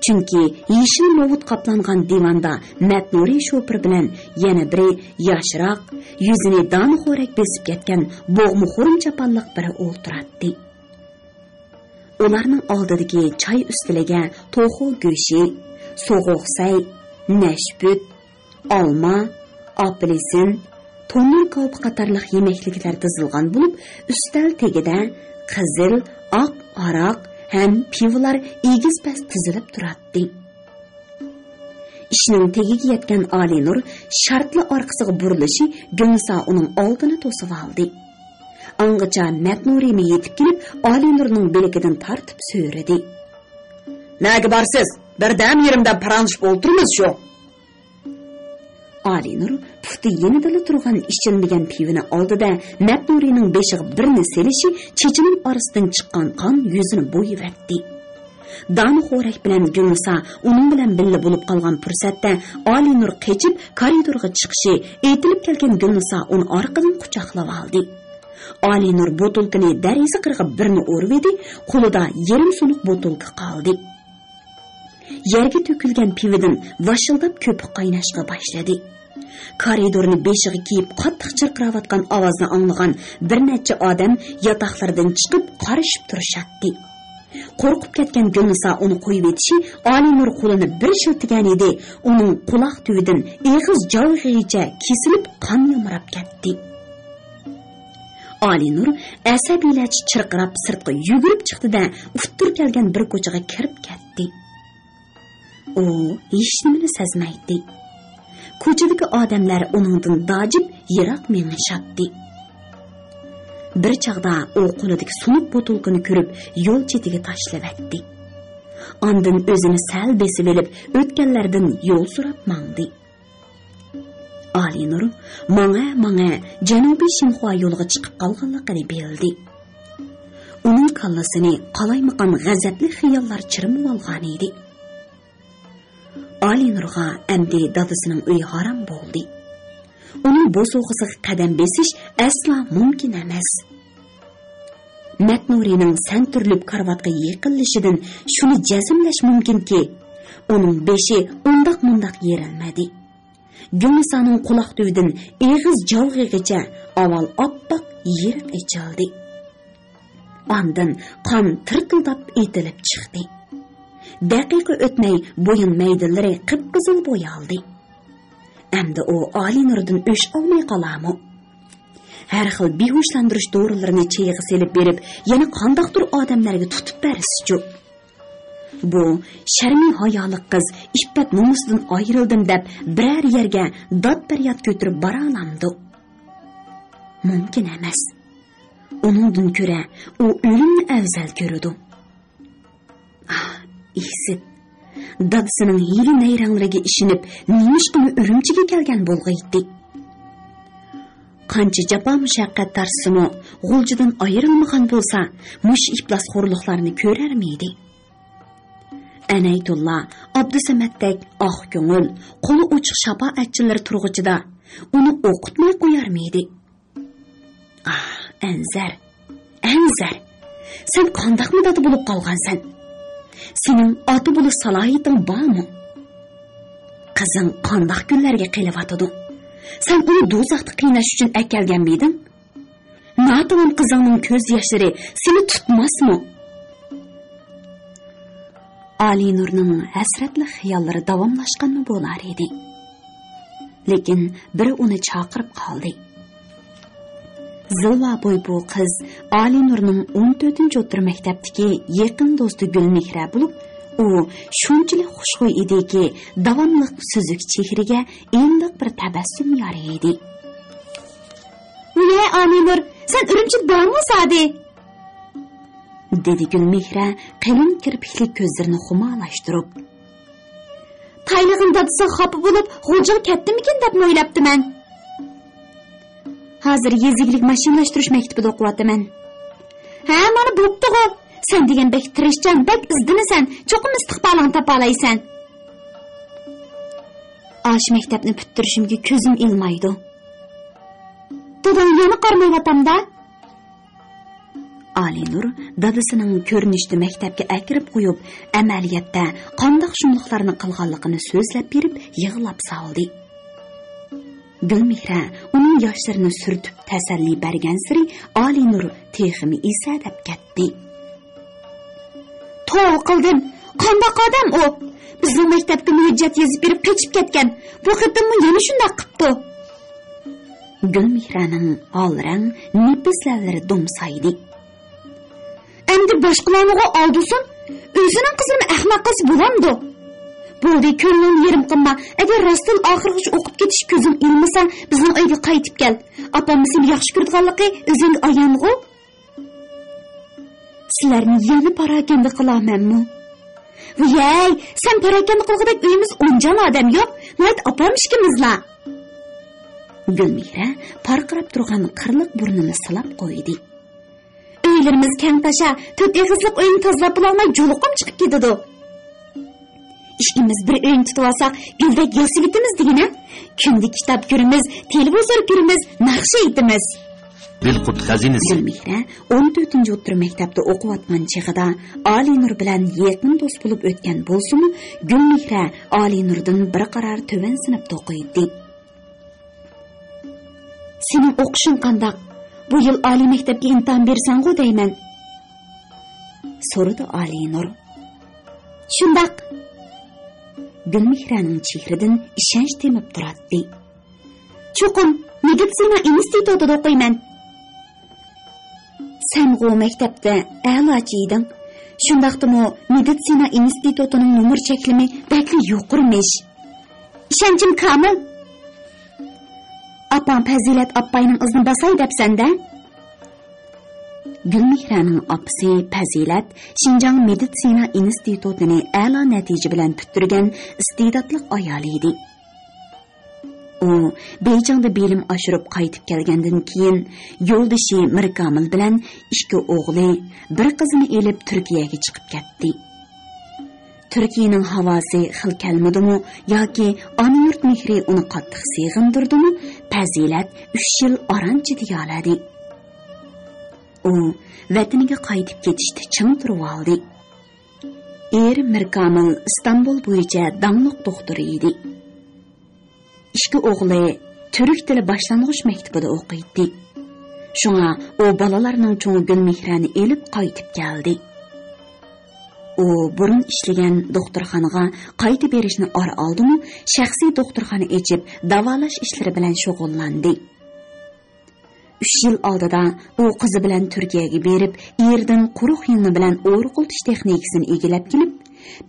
چۈنكى يېشىل نوۋۇت قاپلانغان دىۋاندا مەتنۇرى شوپۇر بىلەن يەنە بىرى ياشراق، يۈزىنى دانىخورەك بېسىپ كەتكەن بوغما خۇرۇم چاپانلىق بىرى ئولتۇراتتى. ئۇلارنىڭ ئالدىدىكى چاي ئۈستىلىگە توخۇ گۆشى، سوغۇق سەي، نەشپۈت، ئالما، ئاپېلسىن، تونۇر كاۋىپى قاتارلىق يېمەكلىكلەر تىزىلغان بولۇپ، ئۈستەل تېگىدە قىزىل، ئاق ھاراق ھەم پىۋىلار ئېگىز-پەس تىزىلىپ تۇراتتى. ئىشنىڭ تېگىگە يەتكەن ئالىنۇر شارتلا ئارقىسىغا بۇرۇلۇشى گۈلنىسا ئۇنىڭ ئالدىنى توسۇۋالدى. ئاڭغىچە مەتنۇرىمۇ يېتىپ كېلىپ، ئالىنۇرنىڭ بىلىكىدىن تارتىپ سۆرىدى. «نەگە بارسىز؟ بىردەم يېرىمدە پاراڭلىشىپ ئولتۇرىمىز شۇ.» ئالىنۇر پۇتى يېنىدىلا تۇرغان ئىچىلمىگەن پىۋىنى ئالدى-دە، مەتنۇرىنىڭ بېشىغا بىرنى سېلىشى چېچىنىڭ ئارىسىدىن چىققان قان يۈزىنى بويىۋەتتى. دانىخورەك بىلەن گۈلنىسا ئۇنىڭ بىلەن بىللە بولۇپ قالغان پۇرسەتتە، ئالىنۇر قېچىپ كارىدورغا چىقىشى، ئېتىلىپ كەلگەن گۈلنىسا ئۇنى ئارقىدىن قۇچاقلىۋالدى. ئالىنۇر بوتۇلكىنى دېرىزە قىرىغا بىرنى ئۇرۇۋىدى، قولىدا يېرىم سۇنۇق بوتۇلكا قالدى. يەرگە تۆكۈلگەن پىۋىدىن ۋاشىلداپ كۆپۈك قايناشقا باشلىدى. كارىدورنى بېشىغا كىيىپ قاتتىق چىرقىراۋاتقان ئاۋازنى ئاڭلىغان بىر نەچچە ئادەم ياتاقلىرىدىن چىقىپ قارىشىپ تۇرۇشاتتى. قورقۇپ كەتكەن گۈلنىسا ئۇنى قويۇۋېتىشى ئالىنۇر قولىنى بىر شىلتىگەنىدى، ئۇنىڭ قۇلاق تۈۋىدىن ئېغىز جاۋىغىغىچە كېسىلىپ قان يامراپ كەتتى. ئالىنۇر ئەسەبىيلەرچە چىرقىراپ سىرتقا يۈگۈرۈپ چىقتى-دە، ئۇتتۇرا كەلگەن بىر كوچىغا كىرىپ كەتتى. ئۇ ھېچنېمىنى سەزمەيتتى. كوچىدىكى ئادەملەر ئۇنىڭدىن داجىپ يىراق مېڭىشاتتى. بىر چاغدا ئۇ قولىدىكى سۇنۇق بوتۇلكىنى كۆرۈپ، يول چېتىگە تاشلىۋەتتى. ئاندىن ئۆزىنى سەل بېسىۋېلىپ، ئۆتكەنلەردىن يول سوراپ ماڭدى. ئالىنۇر ماڭا-ماڭا جەنۇبىي شىنخۇا يولىغا چىقىپ قالغانلىقىنى بىلدى. ئۇنىڭ كاللىسىنى قالايمىقان غەزەپلىك خىياللار چىرمىۋالغانىدى. ئالىنۇرغا ئەمدى دادىسىنىڭ ئۆيى ھارام بولدى. ئۇنىڭ بوسۇغىسىغا قەدەم بېسىش ئەسلا مۇمكىن ئەمەس. مەتنۇرىنىڭ سەنتۈرۈلۈپ كارىۋاتقا يېقىنلىشىدىن شۇنى جەزملەش مۇمكىنكى، ئۇنىڭ بېشى ئۇنداق-مۇنداق يېرىلمىدى. گۈلنىسانىڭ قۇلاق تۈۋىدىن ئېغىز جاۋىغىغىچە ئاۋۋال ئاپئاق يېرىق ئېچىلدى. ئاندىن قان تىرتىلداپ ئېتىلىپ چىقتى. دەقىقە ئۆتمەي بويۇن مەيدىلىرى قىپقىزىل بويالدى. ئەمدى ئۇ ئالىنۇردىن ئۆچ ئالماي قالارمۇ؟ ھەر خىل بىھوشلاندۇرۇش دورىلىرىنى چېيىغا سېلىپ بېرىپ، يەنە قانداقتۇر ئادەملەرگە تۇتۇپ بەرسىچۇ؟ بۇ شەرمى ھايالىق قىز ئىپپەت نومۇسىدىن ئايرىلدىم دەپ بىرەر يەرگە داد-پەرياد كۆتۈرۈپ بارالامدۇ؟ مۇمكىن ئەمەس. ئۇنىڭدىن كۆرە ئۇ ئۆلۈمنى ئەۋزەل كۆرىدۇ. ئاھ، ئىسىت. دادىسىنىڭ ھىيلە-نەيرەڭلىرىگە ئىشىنىپ، نېمىشقىمۇ ئۈرۈمچىگە كەلگەن بولغىيتتى؟ قانچە جاپا-مۇشەققەت تارتسىمۇ، غۇلجىدىن ئايرىلمىغان بولسا، مۇشۇ ئىپلاس خورلۇقلارنى كۆرەرمىدى؟ ئەنەيتۇللا ئابدۇسەمەتتەك ئاق كۆڭۈل، قولى ئوچۇق شاپائەتچىلىرى تۇرغۇچىدا ئۇنى ئوقۇتماي قويارمىدى؟ ئاھ، ئەنزەر، ئەنزەر، سەن قانداقمۇ دادا بولۇپ قالغانسەن؟ سېنىڭ ئاتا بولۇش سالاھىيىتىڭ بارمۇ؟ قىزىڭ قانداق كۈنلەرگە قېلىۋاتىدۇ؟ سەن ئۇنى دوزاختا قىيناش ئۈچۈن ئەكەلگەنمىدىڭ؟ ناتىۋان قىزىڭنىڭ كۆز ياشلىرى سېنى تۇتماسمۇ؟ ئالىنۇرنىڭ ھەسرەتلىك خىياللىرى داۋاملاشقانمۇ بولار ئىدى. لېكىن بىرى ئۇنى چاقىرىپ قالدى. زىلۋا بوي بۇ قىز ئالىنۇرنىڭ ئون تۆتىنچى ئوتتۇرا مەكتەپتىكى يېقىن دوستى گۈلمېھرە بولۇپ، ئۇ شۇنچىلىك خۇشخۇي ئىدىكى، داۋاملىق سۈزۈك چېھرىگە ئىللىق بىر تەبەسسۇم يارىيىدى. ۋىيەي ئالىنۇر، سەن ئۈرۈمچىدە بارمۇ زادى؟ دېدى گۈلمېھرە قېلىن كىرپىكلىك كۆزلىرىنى خۇمارلاشتۇرۇپ. تايلىغىن دادىسىغا خاپا بولۇپ، غۇلجىغا كەتتىمىكىن دەپمۇ ئويلاپتىمەن. ھازىر يېزا ئىگىلىك ماشىنىلاشتۇرۇش مەكتىپىدە ئوقۇۋاتىمەن. ھە، مانا بوپتىغۇ. سەن دېگەن بەك تىرىشچان، بەك ئىزدىنىسەن، چوقۇم ئىستىقبالىڭنى تاپالايسەن. ئاشۇ مەكتەپنى پۈتتۈرۈشۈمگە كۆزۈم ئىلمايدۇ. داداڭ يەنە قارىمايۋاتامدا؟ ئالىنۇر دادىسىنىڭ كۆرۈنۈشتە مەكتەپكە ئەكىرىپ قويۇپ، ئەمەلىيەتتە قانداق شۇملۇقلارنى قىلغانلىقىنى سۆزلەپ بېرىپ يىغلاپ سالدى. گۈلمېھرە ئۇنىڭ ياشلىرىنى سۈرتۈپ تەسەللى بەرگەنسېرى ئالىنۇر تېخىمۇ ئېسەدەپ كەتتى. توۋا قىلدىم، قانداق ئادەم ئۇ؟ بىزنىڭ مەكتەپكىمۇ ھۆججەت يېزىپ بېرىپ قېچىپ كەتكەن. بۇ قېتىممۇ يەنە شۇنداق قىپتۇ. گۈلمېھرەنىڭ ھالرەڭ نېپىز لەۋلىرى دومسايدى. ئەمدى باشقىلارنىغۇ ئالدىسۇن، ئۆزىنىڭ قىزىنىمۇ ئەخمەق قىلسا بولامدۇ؟ بولدى، كۆڭلۈڭنى يېرىم قىلما. ئەگەر راستتىن ئاخىرغىچە ئوقۇپ كېتىشكە كۆزۈڭ ئىلمىسا، بىزنىڭ ئۆيگە قايتىپ كەل. ئاپاممۇ سېنى ياخشى كۆرىدىغانلىقى ئۆزۈڭگە ئايانغۇ. سىلەرنى يەنە پاراكەندە قىلارمەنمۇ؟ ۋىيەي، سەن پاراكەندە قىلغۇدەك ئۆيىمىزدە ئون جان ئادەم يوق، ناھايىتى ئاپام ئىككىمىزلا. گۈلمېھرە پارقىراپ تۇرغان قىرلىق بۇرنىنى سىلاپ قويدى. ئۆيلىرىمىز كەڭ تاشا، تۆت ئېغىزلىق ئۆينى تازىلاپ بولالماي جۇلۇقۇم چىقىپ كېتىدۇ. ئىككىمىز بىر ئۆينى تۇتۇۋالساق، گۈلدەك ياسىۋېتىمىز دېگىنە. كۈندە كىتاب كۆرىمىز، تېلېۋىزور كۆرىمىز، ناخشا ئېيتىمىز. دىلقۇت خەزىنىسى. گۈلمېھرە ئون تۆتىنچى ئوتتۇرا مەكتەپتە ئوقۇۋاتقان چېغىدا ئالىنۇر بىلەن يېقىن دوست بولۇپ ئۆتكەن بولسىمۇ، گۈلمېھرە ئالىنۇردىن بىر قارار تۆۋەن سىنىپتا ئوقۇيتتى. سېنىڭ ئوقۇشۇڭ قانداق؟ بۇ يىل ئالىي مەكتەپكە ئىمتىھان بېرىسەنغۇ دەيمەن. تۇرىدۇ ئالىنۇر. شۇنداق. گۈلمېھرەنىڭ چېھرىدىن ئىشەنچ تېمىپ تۇراتتى. چوقۇم مېدىتسىنا ئىنستىتۇتىدا ئوقۇيمەن. سەنغۇ مەكتەپتە ئەلاچى ئىدىڭ. شۇنداقتىمۇ مېدىتسىنا ئىنستىتۇتىنىڭ نومۇر چەكلىمى بەكلا يۇقىرىمىش. ئىشەنچىم كامىل. ئاپاڭ پەزىلەت ئاپاينىڭ ئىزىنى باساي دەپسەن-دە؟ گۈلمېھرەنىڭ ئاپىسى پەزىلەت شىنجاڭ مېدىتسىنا ئىنستىتۇتىنى ئەلا نەتىجە بىلەن پۈتتۈرگەن ئىستېداتلىق ئايال ئىدى. ئۇ بېيجىڭدا بىلىم ئاشۇرۇپ قايتىپ كەلگەندىن كېيىن، يولدىشى مىركامىل بىلەن ئىككى ئوغلى، بىر قىزىنى ئېلىپ تۈركىيەگە چىقىپ كەتتى. تۈركىيەنىڭ ھاۋاسى خىل كەلمىدىمۇ ياكى ئانا يۇرت مېھرى ئۇنى قاتتىق سېغىندۇردىمۇ، پەزىلەت ئۈچ يىل ئاران چىدىيالىدى. ئۇ ۋەتىنىگە قايتىپ كېتىشتە چىڭ تۇرۇۋالدى. ئېرى مىركامىل ئىستانبۇل بويىچە داڭلىق دوختۇر ئىدى. ئىككى ئوغلى تۈرك تىلى باشلانغۇچ مەكتىپىدە ئوقۇيتتى. شۇڭا ئۇ بالىلارنىڭ چوڭى گۈلمېھرەنى ئېلىپ قايتىپ كەلدى. ئۇ بۇرۇن ئىشلىگەن دوختۇرخانىغا قايتا بېرىشنى ئارا ئالدىمۇ، شەخسىي دوختۇرخانا ئېچىپ، داۋالاش ئىشلىرى بىلەن شۇغۇللاندى. ئۈچ يىل ئالدىدا ئۇ قىزى بىلەن تۈركىيەگە بېرىپ، ئېرىدىن قۇرۇق يىڭنە بىلەن ئورۇقلىتىش تېخنىكىسىنى ئىگىلەپ كېلىپ،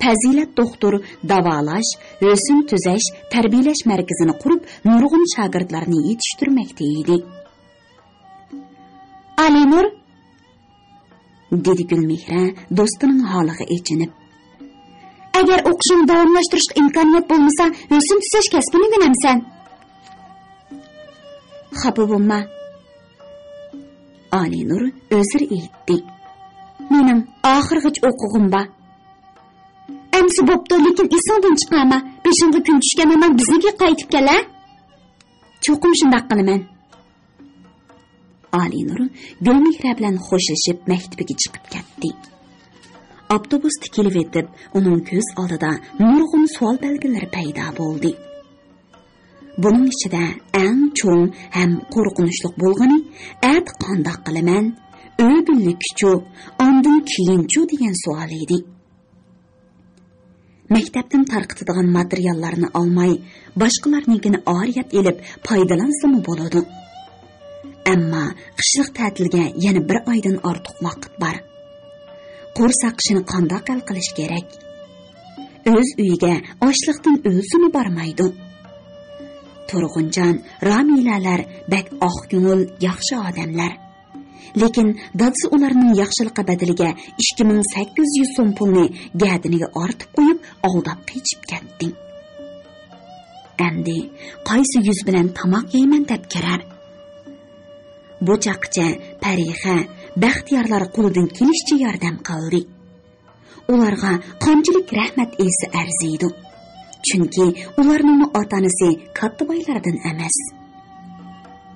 پەزىلەت دوختۇر داۋالاش، ھۆسن تۈزەش، تەربىيەلەش مەركىزىنى قۇرۇپ، نۇرغۇن شاگىرتلارنى يېتىشتۈرمەكتە ئىدى. ئالىنۇر، دېدى گۈلمېھرە دوستىنىڭ ھالىغا ئېچىنىپ. ئەگەر ئوقۇشۇڭنى داۋاملاشتۇرۇشقا ئىمكانىيەت بولمىسا، ھۆسن تۈزەش كەسپىنى ئۆگىنەمسەن؟ خاپا بولما. ئالىنۇر ئۆزرە ئېيتتى. مېنىڭ ئاخىرغىچە ئوقۇغۇم بار. ئەمسە بوپتۇ، لېكىن ئېسىڭدىن چىقارما. بېشىڭغا كۈن چۈشكەن ھامان بىزنىڭكىگە قايتىپ كەل، ھە؟ چوقۇم شۇنداق قىلىمەن. ئالىنۇر گۈلمېھرە بىلەن خوشلىشىپ مەكتىپىگە چىقىپ كەتتى. ئاپتوبۇستا كېلىۋېتىپ، ئۇنىڭ كۆز ئالدىدا نۇرغۇن سوئال بەلگىلىرى پەيدا بولدى. بۇنىڭ ئىچىدە ئەڭ چوڭ ھەم قورقۇنچلۇق بولغىنى، ئەتە قانداق قىلىمەن، ئۆگۈنلۈكچۇ، ئاندىن كېيىنچۇ دېگەن سوئال ئىدى. مەكتەپتىن تارقىتىدىغان ماتېرىياللارنى ئالماي، باشقىلارنىڭكىنى ئارىيەپ ئېلىپ پايدىلانسىمۇ بولىدۇ. ئەمما قىشلىق تەتىلگە يەنە بىر ئايدىن ئارتۇق ۋاقىت بار. قورساق ئىشىنى قانداق ھەل قىلىش كېرەك؟ ئۆز ئۆيىگە ئاچلىقتىن ئۆلسىمۇ بارمايدۇ. تۇرغۇنجان، رامىلەلەر بەك ئاق كۆڭۈل، ياخشى ئادەملەر. لېكىن دادىسى ئۇلارنىڭ ياخشىلىقى بەدىلىگە ئىككى مىڭ سەككىز يۈز سوم پۇلنى گەدىنىگە ئارتىپ قويۇپ، ئالداپ قېچىپ كەتتى. ئەمدى قايسى يۈز بىلەن تاماق يەيمەن دەپ كىرەر؟ بۇ چاغقىچە پەرىخە بەختىيارلار قولىدىن كېلىشىچە ياردەم قىلدى. ئۇلارغا قانچىلىك رەھمەت ئېيتسا ئەرزىيدۇ. چۈنكى ئۇلارنىڭمۇ ئاتا-ئانىسى كاتتا بايلاردىن ئەمەس.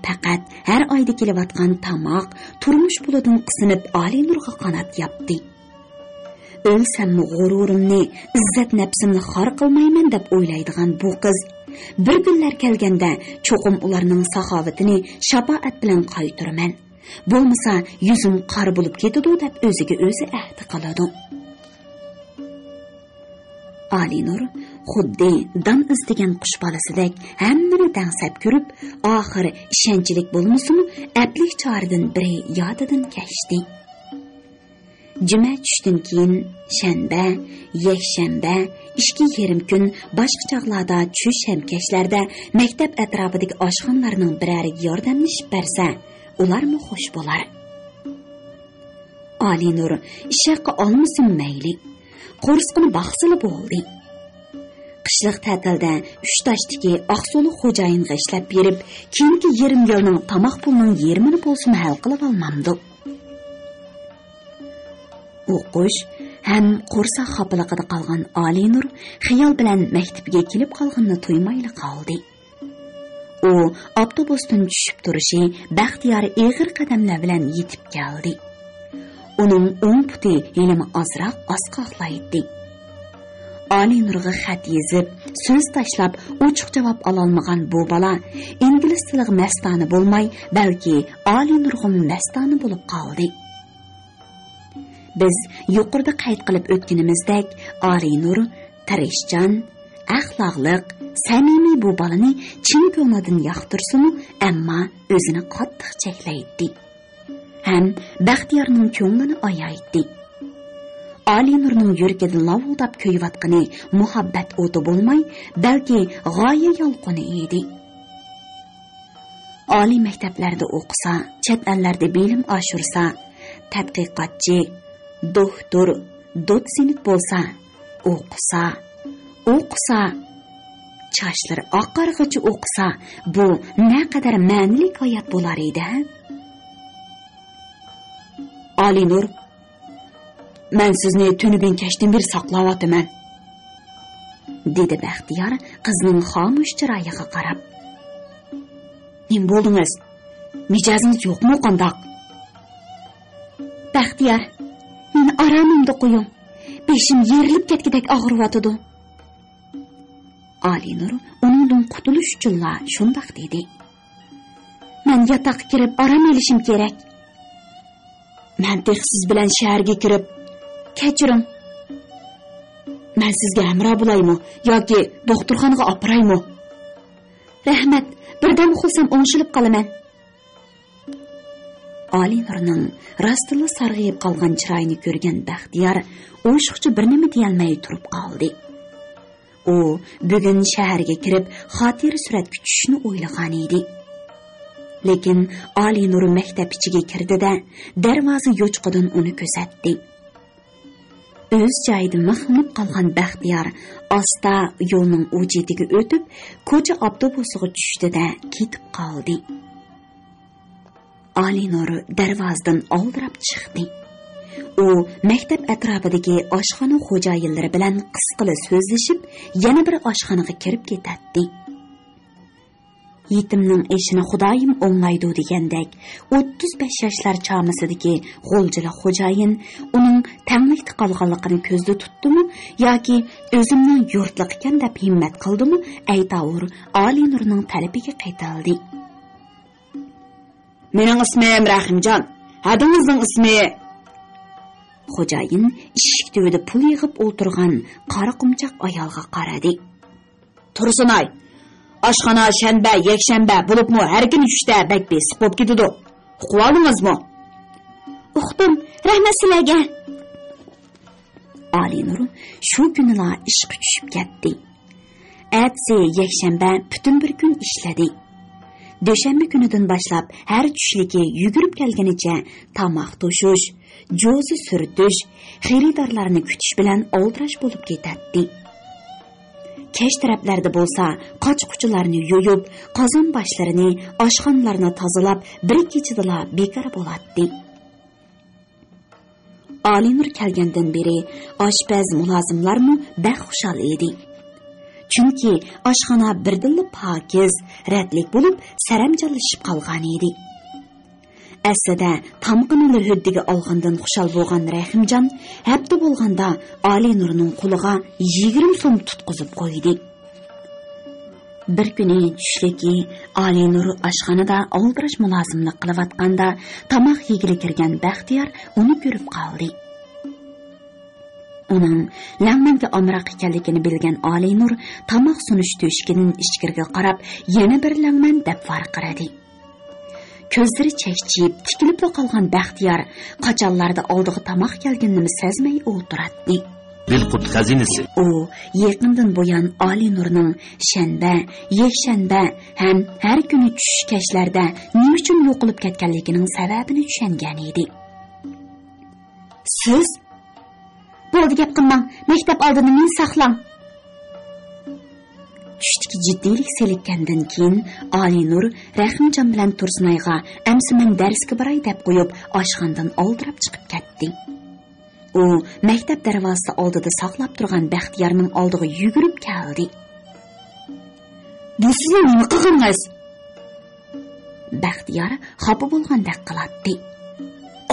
پەقەت ھەر ئايدا كېلىۋاتقان تاماق، تۇرمۇش پۇلىدىن قىسىنىپ ئالىنۇرغا قانات ياپتى. ئۆلسەممۇ غۇرۇرۇمنى، ئىززەت نەپسىمنى خار قىلمايمەن دەپ ئويلايدىغان بۇ قىز بىر كۈنلەر كەلگەندە چوقۇم ئۇلارنىڭ ساخاۋىتىنى شاپائەت بىلەن قايتۇرىمەن. بولمىسا يۈزۈم قارا بولۇپ كېتىدۇ دەپ ئۆزىگە ئۆزى ئەھدە قىلىدۇ. ئالىنۇر خۇددى دان ئىزدىگەن قۇش بالىسىدەك ھەممىنى دەڭسەپ كۆرۈپ، ئاخىر ئىشەنچلىك بولمىسىمۇ ئەپلىك چارىدىن بىرى يادىدىن كەچتى. جۈمە چۈشتىن كېيىن شەنبە، يەكشەنبە، ئىككى يېرىم كۈن، باشقا چاغلاردا چۈش ھەم كەچلەردە مەكتەپ ئەتراپىدىكى ئاشخانىلارنىڭ بىرەرىگە ياردەملىشىپ بەرسە، ئۇلارمۇ خوش بولار. ئالىنۇر ئىش ھەققى ئالمىسىمۇ مەيلى، قورسىقىنى باقسىلا بولدى. قىشلىق تەتىلدە ئۈچ تاشتىكى ئاقسۇلۇق خوجايىنغا ئىشلەپ بېرىپ، كېيىنكى يېرىم يىلنىڭ تاماق پۇلىنىڭ يېرىمىنى بولسىمۇ ھەل قىلىۋالمامدۇق. ئوقۇش ھەم قورساق خاپىلىقىدا قالغان ئالىنۇر خىيال بىلەن مەكتىپىگە كېلىپ قالغىنىنى تۇيمايلا قالدى. ئۇ ئاپتوبۇستىن چۈشۈپ تۇرۇشى بەختىيار ئېغىر قەدەملەر بىلەن يېتىپ كەلدى. ئۇنىڭ ئوڭ پۇتى ھېلىمۇ ئازراق ئاسقاقلايتتى. ئالىنۇرغا خەت يېزىپ، سۆز تاشلاپ، ئوچۇق جاۋاب ئالالمىغان بۇ بالا ئىنگلىز تىلىغا مەستانە بولماي، بەلكى ئالىنۇرغىمۇ مەستانە بولۇپ قالدى. بىز يۇقىرىدا قەيت قىلىپ ئۆتكىنىمىزدەك، ئالىينۇر تىرىشچان، ئەخلاقلىق، سەمىمىي بۇ بالىنى چىن كۆڭلىدىن ياقتۇرسىمۇ، ئەمما ئۆزىنى قاتتىق چەكلەيتتى ھەم بەختىيارنىڭ كۆڭلىنى ئايايتتى. ئالىينۇرنىڭ يۈرىكىدە لاۋۇلداپ كۆيۈۋاتقىنى مۇھەببەت ئوتى بولماي، بەلكى غايە يالقۇنى ئىدى. ئالىي مەكتەپلەردە ئوقۇسا، چەت ئەللەردە بىلىم ئاشۇرسا، تەتقىقاتچى، دوكتور، دوتسېنت بولسا، ئوقۇسا، ئوقۇسا، چاچلىرى ئاقارغىچە ئوقۇسا، بۇ نەقەدەر مەنىلىك ھايات بولار ئىدى، ھە؟ ئالىنۇر، مەن سىزنى تۈنۈگۈن كەچتىن بېرى ساقلاۋاتىمەن، دېدى بەختىيار قىزنىڭ خامۇش چىرايىغا قاراپ. نېمە بولدىڭىز؟ مىجەزىڭىز يوقمۇ قانداق؟ بەختىيار، مېنى ئارامىمدا قويۇڭ. بېشىم يېرىلىپ كەتكۈدەك ئاغرىۋاتىدۇ. ئالىنۇر ئۇنىڭدىن قۇتۇلۇش ئۈچۈنلا شۇنداق دېدى. مەن ياتاققا كىرىپ ئارام ئېلىشىم كېرەك. مەن تېخى سىز بىلەن شەھەرگە كىرىپ، كەچۈرۈڭ. مەن سىزگە ھەمراھ بولايمۇ ياكى دوختۇرخانىغا ئاپىرايمۇ؟ رەھمەت، بىردەم ئۇخلىسام ئوڭشىلىپ قالىمەن. ئالىنۇرنىڭ راستتىنلا سارغىيىپ قالغان چىرايىنى كۆرگەن بەختىيار ئوشۇقچە بىر نېمە دېيەلمەي تۇرۇپ قالدى. ئۇ بۈگۈن شەھەرگە كىرىپ خاتىرە سۈرەتكە چۈشۈشنى ئويلىغان ئىدى. لېكىن ئالىنۇر مەكتەپ ئىچىگە كىردى-دە، دەرۋازا يوچۇقىدىن ئۇنى كۆزەتتى. ئۆز جايىدا مىخلىنىپ قالغان بەختىيار ئاستا يولنىڭ ئۇ چېتىگە ئۆتۈپ، كوچا ئاپتوبۇسىغا چۈشتى-دە، كېتىپ قالدى. ئالىنۇر دەرۋازىدىن ئالدىراپ چىقتى. ئۇ مەكتەپ ئەتراپىدىكى ئاشخانا خوجايىنلىرى بىلەن قىسقىلا سۆزلىشىپ، يەنە بىر ئاشخانىغا كىرىپ كېتەتتى. يېتىمنىڭ ئېشىنى خۇدايىم ئوڭلايدۇ دېگەندەك، ئوتتۇز بەش ياشلار چامىسىدىكى غۇلجىلىق خوجايىن ئۇنىڭ تەڭلىكتە قالغانلىقىنى كۆزدە تۇتتىمۇ ياكى ئۆزۈمنىڭ يۇرتلۇقى ئىكەن دەپ ھىممەت قىلدىمۇ، ئەيتاۋۇر ئالىنۇرنىڭ تەرىپىگە قېتىلدى. مېنىڭ ئىسمىم رەھىمجان، ھەدىڭىزنىڭ ئىسمى؟ خوجايىن ئىشىك تۈۋىدە پۇل يىغىپ ئولتۇرغان قارا قۇمچاق ئايالغا قارىدى. تۇرسۇنئاي، ئاشخانا شەنبە، يەكشەنبە، بولۇپمۇ ھەر كۈنى چۈشتە بەك بېسىق بولۇپ كېتىدۇ. ئۇقۇۋالدىڭىزمۇ؟ ئۇقتۇم، رەھمەت سىلەرگە. ئالىنۇر شۇ كۈنىلا ئىشقا چۈشۈپ كەتتى. ئەتىسى يەكشەنبە پۈتۈن بىر كۈن ئىشلىدى. دۈشەنبە كۈنىدىن باشلاپ ھەر چۈشلۈكى يۈگۈرۈپ كەلگىنىچە تاماق توشۇش، جوزا سۈرتۈش، خېرىدارلارنى كۈتۈش بىلەن ئالدىراش بولۇپ كېتەتتى. كەچ تەرەپلەردە بولسا قاچا-قۇچىلارنى يۇيۇپ، قازان باشلىرىنى، ئاشخانىلارنى تازىلاپ، بىر كېچىدىلا بىكار بولاتتى. ئالىنۇر كەلگەندىن بېرى ئاشپەز مۇلازىملارمۇ بەك خۇشال ئىدى. چۈنكى ئاشخانا بىردىنلا پاكىز، رەتلىك بولۇپ، سەرەمجانلىشىپ قالغان ئىدى. ئەسلىدە تامىقىنىلا ھۆددىگە ئالغىنىدىن خۇشال بولغان رەھىمجان ھەپتە بولغاندا ئالىنۇرنىڭ قولىغا يىگىرمە سوم تۇتقۇزۇپ قويدى. بىر كۈنى چۈشلۈكى ئالىنۇر ئاشخانىدا ئالدىراش مۇلازىملىق قىلىۋاتقاندا، تاماق يېگىلى كىرگەن بەختىيار ئۇنى كۆرۈپ قالدى. ئۇنىڭ لەڭمەنگە ئامراق ئىكەنلىكىنى بىلگەن ئالىنۇر تاماق سۇنۇش تۆشۈكىدىن ئىچكىرىگە قاراپ، يەنە بىر لەڭمەن دەپ ۋارقىرىدى. كۆزلىرى چەكچىيىپ، تىكىلىپلا قالغان بەختىيار قاچانلاردا ئالدىغا تاماق كەلگىنىنىمۇ سەزمەي ئولتۇراتتى. دىلقۇت خەزىنىسى. ئۇ يېقىندىن بۇيان ئالىنۇرنىڭ شەنبە، يەكشەنبە ھەم ھەر كۈنى چۈش كەچلەردە نېمە ئۈچۈن يوقىلىپ كەتكەنلىكىنىڭ سەۋەبىنى چۈشەنگەن ئىدى. سىز؟ بولدى، گەپ قىلماڭ، مەكتەپ ئالدىدا مېنى ساقلاڭ. چۈشتىكى جىددىيلىك سېلىككەندىن كېيىن، ئالىنۇر رەھىمجان بىلەن تۇرسۇنئايغا ئەمسە مەن دەرسكە باراي دەپ قويۇپ، ئاشخانىدىن ئالدىراپ چىقىپ كەتتى. ئۇ مەكتەپ دەرۋازىسى ئالدىدا ساقلاپ تۇرغان بەختىيارنىڭ ئالدىغا يۈگۈرۈپ كەلدى. بۇ سىزنىڭ نېمە قىلغىنىڭىز؟ بەختىيار خاپا بولغاندەك قىلاتتى.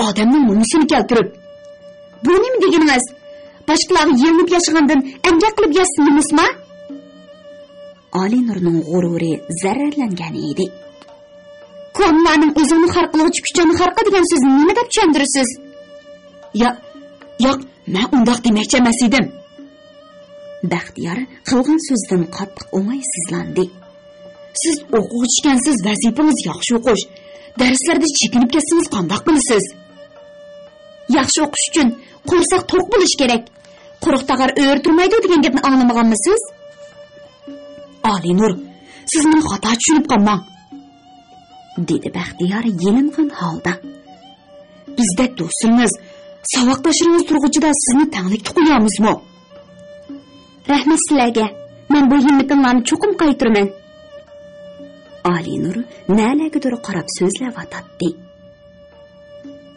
ئادەمنىڭ نومۇسىنى كەلتۈرۈپ. بۇ نېمە دېگىنىڭىز؟ باشقىلارغا يېلىنىپ ياشىغاندىن ئەمگەك قىلىپ ياشىسا نېمىسىما؟ ئالىنۇرنىڭ غۇرۇرى زەرەرلەنگەن ئىدى. كونىلارنىڭ «ئۆزۈڭنى خار قىلغۇچە كۈچۈڭنى خار قىل» دېگەن سۆزىنى نېمە دەپ چۈشەندۈرىسىز؟ يا، ياق، مەن ئۇنداق دېمەكچى ئەمەس ئىدىم. بەختىيار قىلغان سۆزىدىن قاتتىق ئوڭايسىزلاندى. سىز ئوقۇغۇچى ئىكەنسىز، ۋەزىپىڭىز ياخشى ئوقۇش. دەرسلەردە چېكىنىپ كەتسىڭىز قانداق قىلىسىز؟ ياخشى ئوقۇش ئۈچۈن قورساق توق بولۇشى كېرەك. قۇرۇق تاغار ئۆرە تۇرمايدۇ دېگەن گەپنى ئاڭلىمىغانمىسىز؟ ئالىينۇر، سىز مېنى خاتا چۈشىنىپ قالماڭ، دېدى بەختىيار يېلىنغان ھالدا. بىزدەك دوستلىرىڭىز، ساۋاقداشلىرىڭىز تۇرغۇچىدا سىزنى تەڭلىكتە قويامىزمۇ؟ رەھمەت سىلەرگە، مەن بۇ ھىممىتىڭلارنى چوقۇم قايتۇرىمەن. ئالىينۇر نەلەرگىدۇر قاراپ سۆزلەۋاتاتتى.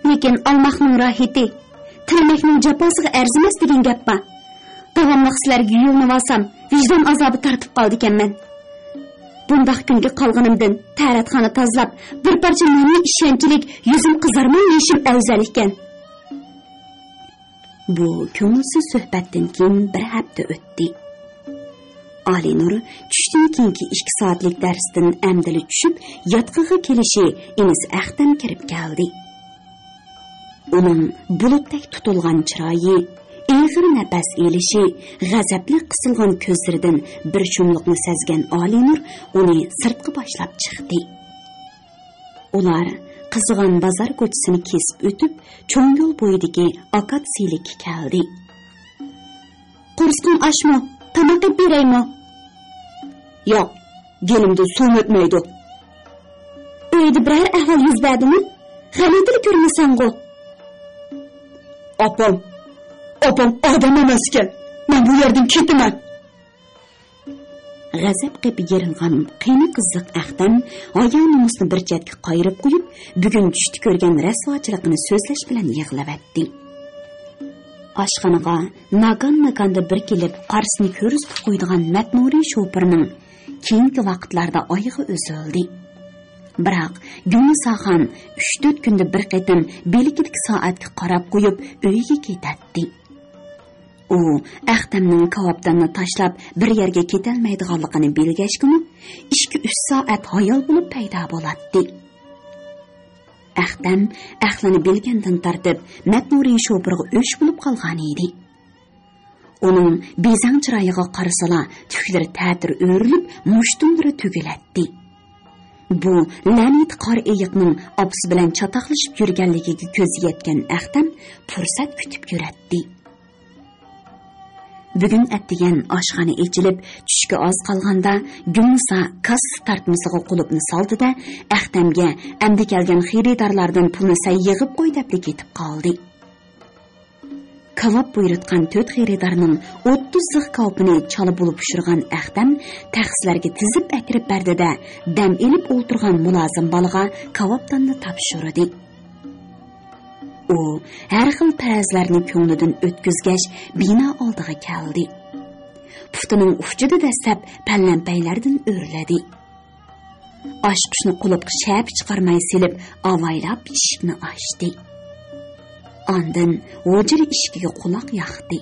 لېكىن ئالماقنىڭ راھىتى، تىلىمەكنىڭ جاپاسىغا ئەرزىمەس دېگەن گەپ بار. داۋاملىق سىلەرگە يۈيۈنۈۋالسام، ۋىجدان ئازابى تارتىپ قالىدىكەنمەن. بۇنداق كۈنگە قالغىنىمدىن تەرەتخانا تازىلاپ، بىر پارچە ناننى ئىشەنچلىك، يۈزۈم قىزارماي يېيىشىم ئەۋزەل ئىكەن. بۇ كۆڭۈلسىز سۆھبەتتىن كېيىن بىر ھەپتە ئۆتتى. ئالىنۇر چۈشتىن كېيىنكى ئىككى سائەتلىك دەرستىن ئەمدىلا چۈشۈپ، ياتىقىغا كېلىشى ئىنىسى ئەختەم كىرىپ كەلدى. ئۇنىڭ بۇلۇتتەك تۇتۇلغان چىرايى، ئېغىر نەپەس ئېلىشى، غەزەپلىك قىسىلغان كۆزلىرىدىن بىر شۇملۇقنى سەزگەن ئالىنۇر ئۇنى سىرتقا باشلاپ چىقتى. ئۇلار قىزىغان بازار كوچىسىنى كېسىپ ئۆتۈپ، چوڭ يول بويىدىكى ئاكاتسىيىلىككە كەلدى. قورسىقىڭ ئاچمۇ؟ تاماق ئېلىپ بېرەيمۇ؟ ياق، گېلىمدىن سۇ ئۆتمەيدۇ. ئۆيدە بىرەر ئەھۋال يۈز بەردىمۇ؟ غەلىتىلا كۆرمىسەڭغۇ؟ ئاپام، ئاپام ئادەم ئەمەسكەن. مەن بۇ يەردىن كېتىمەن. غەزەپ قېپى يېرىلغان قېنى قىزىق ئەختەم ھايا-نومۇسنى بىر چەتكە قايرىپ قويۇپ، بۈگۈن چۈشتە كۆرگەن رەسۋاچىلىقىنى سۆزلەش بىلەن يىغلىۋەتتى. ئاشخانىغا ناگان-ناگاندا بىر كېلىپ قارىسىنى كۆرسىتىپ قويىدىغان مەتنۇرى شوپۇرنىڭ كېيىنكى ۋاقىتلاردا ئايىغى ئۈزۈلدى. بىراق گۈلنىساخان ئۈچ-تۆت كۈندە بىر قېتىم بىلىكىدىكى سائەتكە قاراپ قويۇپ ئۆيىگە كېتەتتى. ئۇ ئەختەمنىڭ كاۋاپتاننى تاشلاپ بىر يەرگە كېتەلمەيدىغانلىقىنى بىلگەچكىمۇ، ئىككى-ئۈچ سائەت ھايال بولۇپ پەيدا بولاتتى. ئەختەم ئەقلىنى بىلگەندىن تارتىپ مەتنۇرى شوپۇرغا ئۆچ بولۇپ قالغان ئىدى. ئۇنىڭ بېزەڭ چىرايىغا قارىسىلا، تۈكلىرى تەتۈر ئۆرۈلۈپ، مۇشتۇملىرى تۈگۈلەتتى. بۇ لەنىتى قارا ئېيىقنىڭ ئاپىسى بىلەن چاتاقلىشىپ يۈرگەنلىكىگە كۆزى يەتكەن ئەختەم پۇرسەت كۈتۈپ يۈرەتتى. بۈگۈن ئەتىگەن ئاشخانا ئېچىلىپ، چۈشكە ئاز قالغاندا، گۈلنىسا كاسسا تارتمىسىغا قۇلۇپنى سالدى-دە، ئەختەمگە ئەمدى كەلگەن خېرىدارلاردىن پۇلنى سەن يىغىپ قوي دەپلا كېتىپ قالدى. كاۋاپ بۇيرۇتقان تۆت خېرىدارنىڭ ئوتتۇز زىخ كاۋىپىنى چالا بولۇپ پىشۇرغان ئەختەم تەخسىلەرگە تىزىپ ئەكىرىپ بەردى-دە، دەم ئېلىپ ئولتۇرغان مۇلازىم بالىغا كاۋاپتاننى تاپشۇردى. ئۇ ھەر خىل پەرەزلەرنى كۆڭلىدىن ئۆتكۈزگەچ، بىنا ئالدىغا كەلدى. پۇتىنىڭ ئۇچىدا دەسسەپ پەلەمپەيلەردىن ئۆرلىدى. ئاچقۇچنى قۇلۇپقا شەپە چىقارماي سېلىپ، ئاۋايلاپ ئىشىكنى ئاچتى. ئاندىن ھۇجرا ئىشىكىگە قۇلاق ياقتى.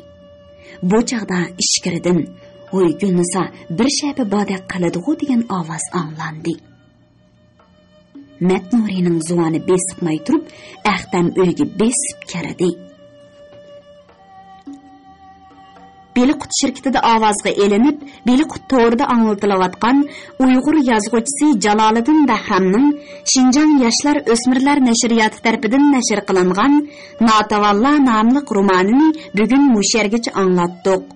بۇ چاغدا ئىچكىرىدىن، «ھوي، گۈلنىسا بىر شەپە باردەك قىلىدىغۇ» دېگەن ئاۋاز ئاڭلاندى. مەتنۇرىنىڭ زۇۋانى بېسىقماي تۇرۇپ، ئەختەم ئۆيگە بېسىپ كىردى. بېلىققۇت شىركىتىدە ئاۋازغا ئېلىنىپ، بېلىققۇت تورىدا ئاڭلىتىلىۋاتقان ئۇيغۇر يازغۇچىسى جالالىدىن بەھرامنىڭ شىنجاڭ ياشلار ئۆسمۈرلەر نەشرىياتى تەرىپىدىن نەشر قىلىنغان ناتىۋاللا ناملىق رومانىنى بۈگۈن مۇشۇ يەرگىچە ئاڭلاتتۇق.